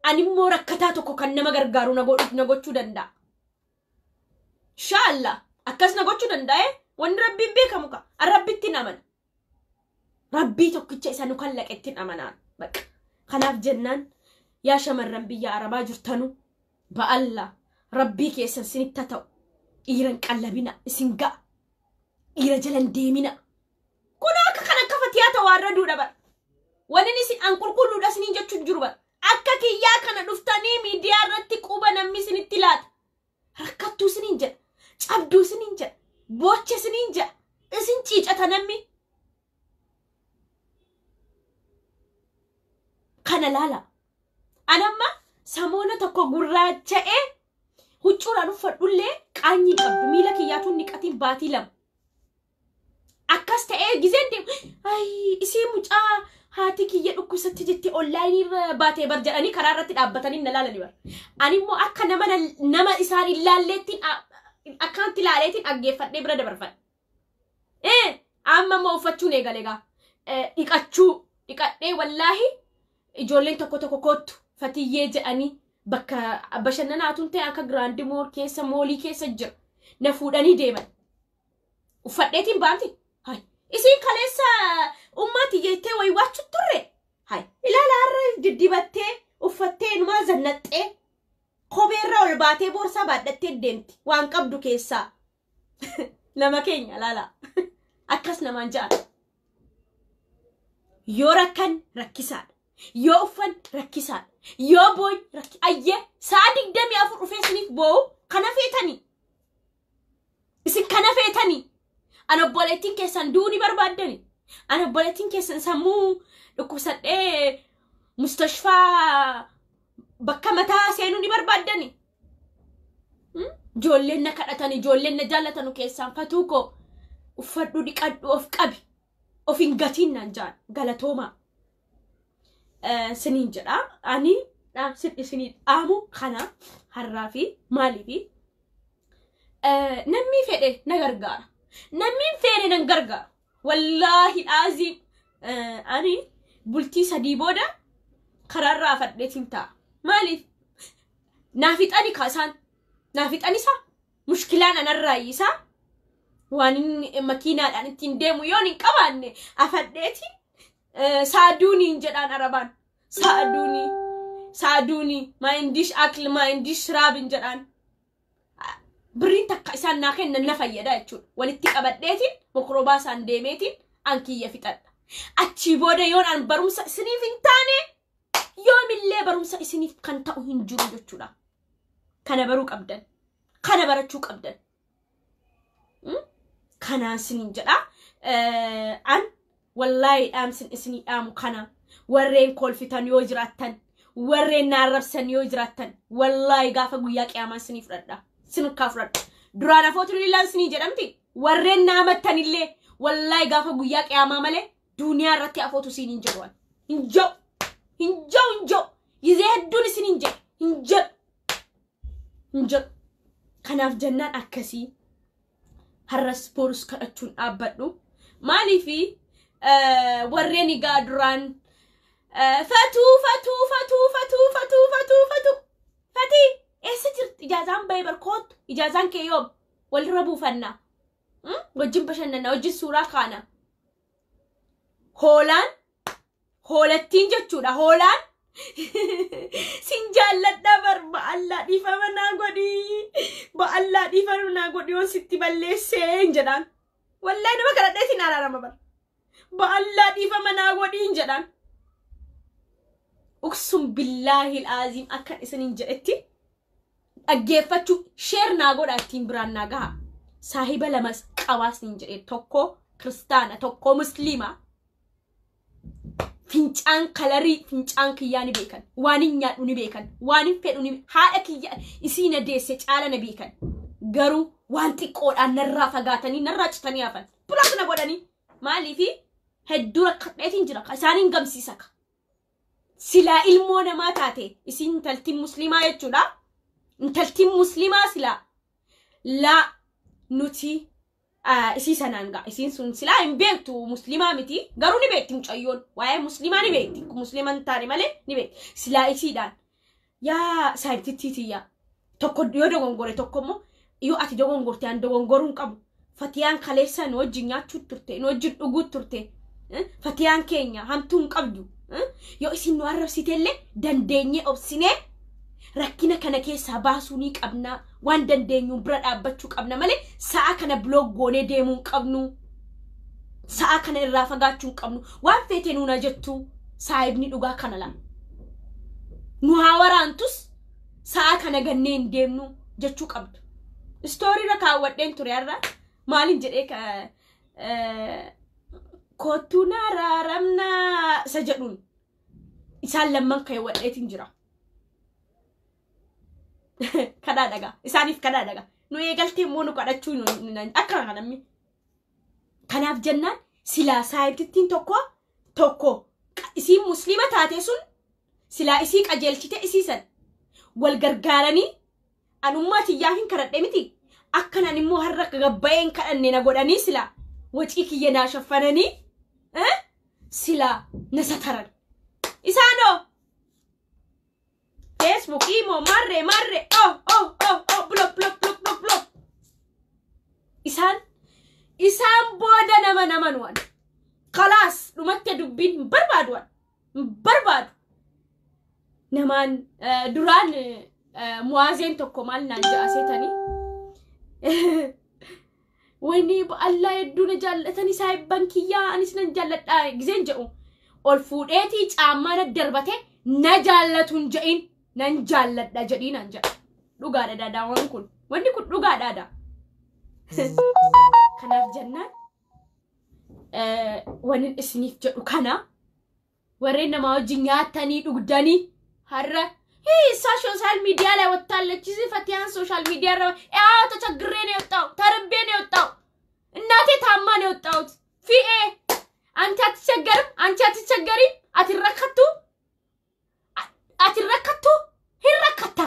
Speaker 1: animmoo rakkataa tokko kan nama gargaaru na gochuu danda'a. Inshaallah akkas na gochuu danda'e, wanni rabbiin beekamu ka an rabbittiin amana. Rabbii tokkicha isa nu kallaqettiin amanaan bakka. Kanaaf jennaan, yaa shamarran biyya Arabaa jirtanu, ba'alla rabbii keessan sinitta ta'u, dhiiran qallabina isin ga'a. Dhiira jalan deemina. Kun akka kan akka fatiyaa ta'u warra duudha bara. Wanni isin an qulqulluudha isiniin jechuun jiru bara. Akka kiyyaa kana dhuftanii miidiyaa irratti quba namni isinitti laata. Rakkattuu isiniin jedha. Cabduu isiniin jedha. Boocha isiniin jedha. Isin ciicata namni. Kana laala. Anamma samoona tokko gurraacha'ee huccuudhaan uffadhullee qaanyii qabdu, miila kiyyaatuun niqatiin baatii 2. Akkas ta'ee gizeen deemu, "Ayi, isii mucaa haati kiyya dhukkubsatti jettee onlaayinii irra baatee bar" jedhanii karaa irratti dhaabbatanii na laalanii bar. Ani immoo akka nama isaan ilaalleettiin akkanatti ilaaleetiin dhaggeeffadhee bira dabarfadhe. Amma immoo uffachuun eegale egaa. Dhiqachuu dhiqadhee, wallaahi ijoolleen tokko tokko "Kottu Fatiyyee" jedhanii bakka bashannanaatuun ta'e akka Grand Mall keessa, moolii keessa jira. Na fuudhanii deeman. Uffadheetiin baamti. Hai. Isiin kaleessa ummati jettee wayi waachu turre. Hai. Ilaala har'a diddibattee uffattee inumaa zannaxxee kopheerra ol baatee boorsaa baadhattee deemti waan qabdu keessaa. Nama keenya ilaala. Akkas namaan ja'an. Yoo rakkan rakkisaadha. Yoo uffan rakkisaadha. Yoo booñ rakki ayyee sa'a 24 dhufee isiniif boo'u kana feetanii. Isin kana feetanii. An obboleettiin keessan du'uu ni barbaaddani. An obboleettiin keessan sammuu dhukkubsadhee mustashfaa bakka mataa seenuu ni barbaaddani. Ijoolleen na kadhatan, ijoolleen na jaallatanu keessaan fatuu koo uffadhu dhiqadhu of qabi. Of hin gatiin naan jaan galatoomaa. Siniin jedha. Ani dhaamsin isinii dhaamu kana har'aa fi maaliifi namni fedhe na gargaara. Namni hin feene nan gargaara. Wallaahi dhaaziim ani bultii 3 booda karaarraa afadheetiin ta'a. Maaliif? Naafixani kaasaan. Naafixan isaa. Mushkilaan anarraa isaa. Waan inni makiinaadhaan ittiin deemu yoon hin qabaanne afadheetiin saaduuniin jedhaan arabaan. Saaduunii. Saaduunii. Maa indish akl maa indish shiraabin jedhaan. Birriin takka isaan naa kennan na fayyada jechuudha. Walitti qabadheetiin mokorobaa isaan deemeetiin an kiyya fixadha. Achii booda yoon an barumsa isiniif hin taane yoomillee barumsa isiniif kan ta'u hin jiru jechuudha. Kana baruu qabdan. Kana barachuu qabdan. Kanaan isiniin jedha. An wallaahi dhaamsin isinii dhaamu kana warreen kolfitan yoo jiraattan warreen na arrabsan yoo jiraattan wallaahi gaafa guyyaa qiyaamaa isinii fudhadha. Sinukkaa fudhadha. Duraan afootu lillaan isinii jedhamti. Warreen na amattanillee wallaahi gaafa guyyaa qiyaamaa malee duuniyaa irratti afootu isiniin jedhu. Hin jedhu. Hin jedhu hin jedhu. Gizee hedduun isiniin jedhu. Hin jedhu. Hin jedhu. Kanaaf jennaan akkasii har'as borus kadhachuun dhaabbadhu. Maaliifi warreen egaa duraan fatuu fatuu fatuu fatuu fatuu fatuu fatuu fatii eessa jirti ijaazaan bahee barkoottu ijaazaan kee yoom walirra buufannaa wajjin bashannanaa wajjin suuraa kaana. Hoolaan hoolattiin jechuudha hoolaan sin jaalladha bar ba'allaa dhiifama naa godhii ba'allaa dhiifama naa godhii yoon sitti balleessee jedhaan. Wallaahi nama kadhadheetiin araarama bar. Ba'allaa dhiifama naa godhiin jedhaan. Uksum billaahi alaaziim akkan isiniin jedhetti dhaggeeffachuu sheer naa godhaa ittiin biraan naa gaha. Saahiba lamas qabaas niin jedhe tokko kiristaana tokko musliima. Fincaan kalarii fincaan kiyyaa ni beekan. Waan hin nyaadhu ni beekan. Waan hin fedhu ni haadha kiyya isii na deesse caala na beekan. Garuu waan xiqqoodhaan narraa fagaatanii narraa citanii hafan. Biraas na godhanii. Maaliifi hedduu rakkadheetiin jira. Isaaniin gamsiisa ka. Silaa ilmoo namaa taate isiin intaltiin musliimaa jechuudha. Intaltiin musliimaa silaa laa nuti isii sanaan ga'a. Isiin sun silaa hin beektu musliimaa miti. Garuu ni beekti mucayyoon. Waa'ee musliimaa ni beekti. Musliima hin taane malee ni beekti. Silaa isiidhaan yaa saayibtittii tiyyaa tokko yoo dogongore tokko immoo yoo ati dogongorte an dogongoruu hin qabu. Fatiyaan kaleessa nu wajjin nyaachuu turte nu wajjin dhuguu turte. Fatiyaan keenya hamtuu hin qabdu. Yoo isin nu arrabsitellee dandeenyee obsinee rakkina kana keessaa baasuu ni qabna. Waan dandeenyuun bira dhaabbachuu qabna malee sa'a kana biloog goonee deemuu hin qabnu. Sa'a kana irraa fagaachuu hin qabnu. Waan feete nuuna jettu saahibni dhugaa kana laa. Nu haa waraantus sa'a kana gannee hin deemnu jechuu qabdu. Istoorii irra kaawwadheen ture har'a maaliin jedhee kottuu na araaramnaa isa jedhuun isaan lamman kaawwadheetiin jira. Kadhaa dhagaa. Isaaniif kadhaa dhagaa. Nu eegaltee immoo nu kadhachuu akka kana namni. Kanaaf jennaan silaa saahibtittiin tokko tokko isiin musliima taate sun silaa isii qajeelchite isii san wal gargaaranii anummaa tiyyaaf hin kadhadhe miti. Akkanaan immoo har'a gabbayeen kadhanne na godhanii silaa wacii kiyya naa shaffananii silaa na sataran. Isaanoo Facebook, imo, marre, marre, oh, oh, oh, oh, block, block, block, block, block. Isaan Isaan booda nama namanuwan. Kalaas dhumatte dubbiin hin barbaaduwan. Hin barbaadu. Namaan duraan muwaazeen tokko maal naan ja'a seetanii? Wayni Allah hedduu na jaallatanii saayibban kiyyaa anis nan jaalladha gizeen jedhu. Ol fuudheetii caammaa na darbate na jaallatuun je'in nan jaalladha jedhii naan jedha. Dhugaadha daadaawwan kun. Wanni kun dhugaadha. Kanaaf jennaan wanni isiniif jedhu kana warreen namaa wajjin nyaatanii dhugdanii har'a እሷ ሶሻል ሚዲያ ላይ ወጥታለች። እዚህ ፈቲያን ሶሻል ሚዲያ ላይ ያው ተቸግሬ ነው የወጣው፣ ተርቤ ነው የወጣው፣ እናቴ ታማ ነው የወጣሁት። ፊኤ አንቺ አትቸገርም፣ አንቺ አትቸገሪም፣ አትረከቱ አትረከቱ ሂረከታ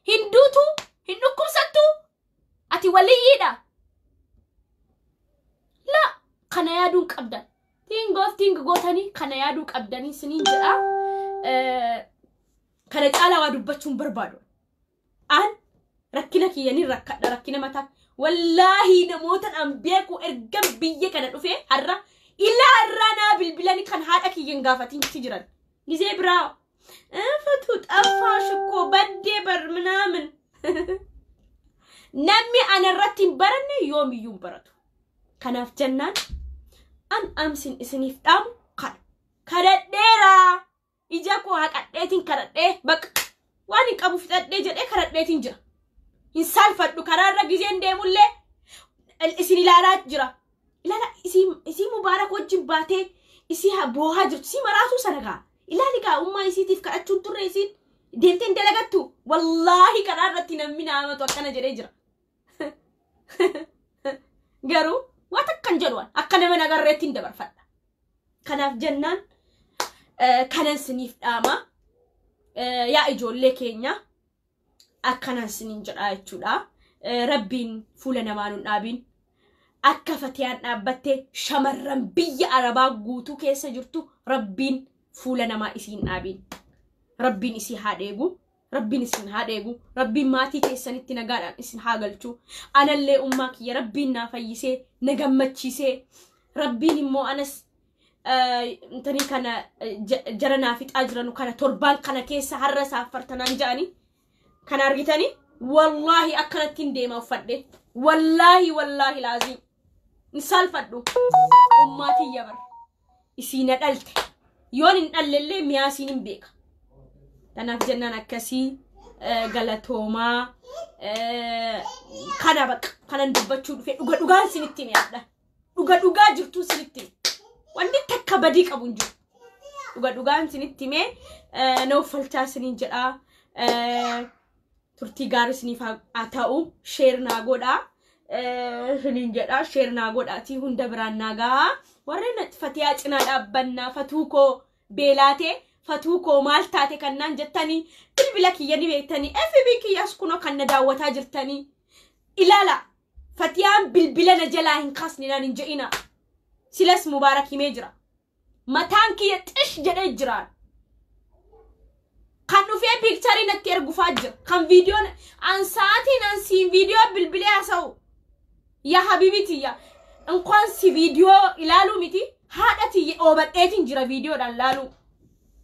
Speaker 1: ሂንዱቱ ሂንዱኩብሰቱ አቲ ወልይዳ ላ kana yaaduu qabdan tingoof ting gootanii kana yaaduu qabdanii siniin jedha. Kana caalaa waa dubbachuun barbaadu. An rakkina kiyyanii rakkadha rakkina mataa. Wallaahi namoota an beeku ergan biyya kana dhufee har'a ilaa har'aa naa bilbilanii kan haadha kiyyan gaafatinti jiran. Gizee biraa ፈቱ ጠፋሽ እኮ በዴ በር ምናምን namni ana irratti hin baranne yoomiyyuu hin baratu. Kanaaf jennaan an amsin isiniif dhaamu kana. Kadhadheeraa. Ija koo haqadheetiin kadhadhee baqa waan hin qabu fixadhee jedhee kadhadheetiin jira. Hin saalfadhu karaarra gizeen deemullee isin ilaalaa jira. Ilaala isii Mubaarak wajjin baatee isii boohaa jirtu isii maraatuu sana gaa. Ilaali gaa ummaa isiitiif kadhachuun turre isiin deemtee hin dalagattu. Wallaahi karaarratti namni na amatu akkana jedhee jira. Garuu waan akkan jedhu akka nama nagarreetti hin dabarfadha. Kanaaf jennaan kanan siniif dhaama. Yaa ijoollee keenya akkanan siniin jedha jechuudha. Rabbiin fuula namaa nun dhaabin. Akka Fatiyaan dhaabbattee shamarran biyya Arabaa guutuu keessa jirtu Rabbiin fuula namaa isiin dhaabin. Rabbiin isii haa dheegu. Rabbiin isin haa dheegu. Rabbiin maatii keessanitti nagaadhaan isin haa galchu. Anallee ummaa kiyya Rabbiin naa fayyisee na gammachiisee. Rabbiin immoo anas intanii kana jara naa fixaa jiranu kana torbaan kana keessa har'a saaffartanaan ja'anii kana argitanii wallaahi akkanatti hin deema uffadhe. Wallaahi wallaahi laaziim. Hin saalfadhu. Ummaa tiyya bar. Isii na dhalte. Yoon hin dhallellee mi'aasiin hin beeka. Kanaaf jennaan akkasii galatoomaa kana baqa kanan dubbachuu dhufe dhuga dhugaan sinitti mi'aadha. Dhuga dhugaa jirtuu sinitti. Wanti takka badii qabu hin jiru. Dhuga dhugaan sinitti himee na uffalchaa siniin jedhaa. Turtii gaarii siniif haa ta'u sheer naa godhaa. Siniin jedhaa sheer naa godhaatii hunda biraan naa gahaa. Warreen Fatiyaa cinaa dhaabbannaa fatuu koo beelaatee fatuu koo maal taate kannaan jettanii bilbila kiyya ni beektanii FB kiyyaas kunoo kan na daawwataa jirtanii. Ilaala Fatiyaan bilbila na jalaa hin kaasne naan hin je'ina. Silas Mubaarak himee jira. Mataan kiyya xish jedhee jiraan. Kan dhufee piikcharii natti ergufaa jira. Kan viidiyoon an sa'aatiin an siin viidiyoo bilbilee haasa'u. Yaa habiibii tiyya. Inkwaan si viidiyoo ilaaluu miti haadha tiyya oobadheetiin jira viidiyoodhaan laaluu.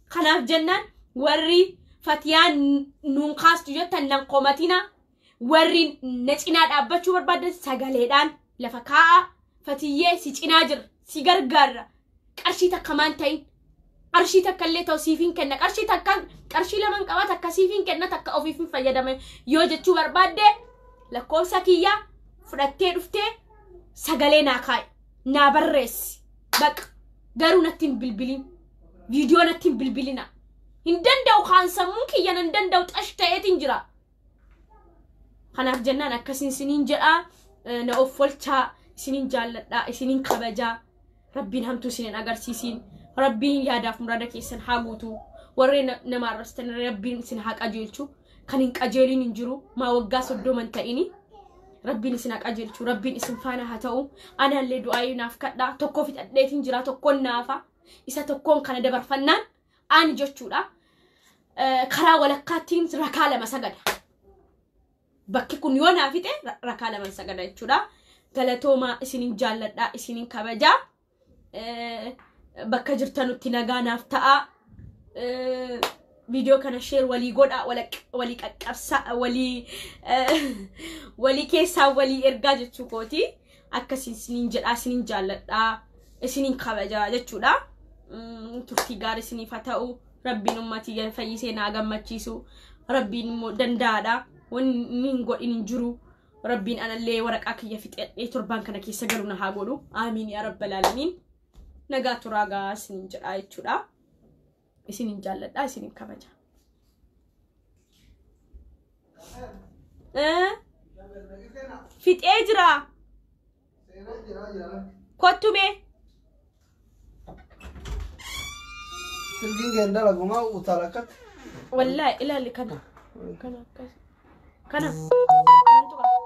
Speaker 1: Kanaaf jennaan warri Fatiyaan nuun kaastu jettan nan komatina. Warri na cinaa dhaabbachuu barbaadan sagaleedhaan lafa kaa'a. Fatiyyee si cinaa jira si gargaarra. Qarshii takka maan ta'in qarshii takka illee ta'u siif hin kenna qarshii takka qarshii laman qaba takka siif hin kenna takka ofiif hin fayyadame yoo jechuu barbaadde lakkoofsa kiyyaa fudhattee dhuftee sagalee naa kaa'i naa barreessi baqa garuu natti hin bilbilin viidiyoo natti hin bilbilina hin danda'u kaan sammuun kiyya nan danda'u xash ta'eetiin jira. Kanaaf jennaan akkasiin siniin jedhaa na of olchaa isiniin jaalladhaa isiniin kabajaa Rabbiin hamtuu isiniin agarsiisiin Rabbiin yaadaaf muraada keessan haa guutu warreen nama arrabsitan Rabbiin isin haa qajeelchu kan hin qajeelin hin jiru maa waggaa 30 ta'ini Rabbiin isin haa qajeelchu Rabbiin isin faana haa ta'u anallee du'aayii naaf kadhaa tokko fixadheetiin jira tokkoon naafa isa tokkoon kana dabarfannaan ani jechuudha karaa walakkaattiin rakaa 2 sagada. Bakki kun yoo naa fixe rakaa 2 sagada jechuudha. Galatoomaa, isinin jaalladhaa, isinin kabajaa. Bakka jirtanutti nagaa naaf ta'a. Viidiyoo kana share walii godhaa, walii qaqqabsaa, walii keessaa walii ergaa jechuu kooti. Akkasiin isinin jedhaa, isinin jaalladhaa, isinin kabajaa jechuudha. Turtii gaarii isiniif haa ta'u. Rabbiin ummatii fayyisee naa gammachiisu. Rabbiin immoo danda'aadha. Wanni hin godhin hin jiru. Rabbiin anallee waraqaa kiyya fixadhee torbaan kana keessa galu na haa godhu. Aamiin yaa rabbal aalamiin. Nagaa turaa gaa isinin jedhaa jechuudha. Isinin jaalladha, isinin kabaja. Fixee jira. Kottu mee.
Speaker 2: Silkiin kee hin dalagu maa utaala akkatti?
Speaker 1: Wallaahi ilaali kana. Kana akkas. Kana. Kantu qaba.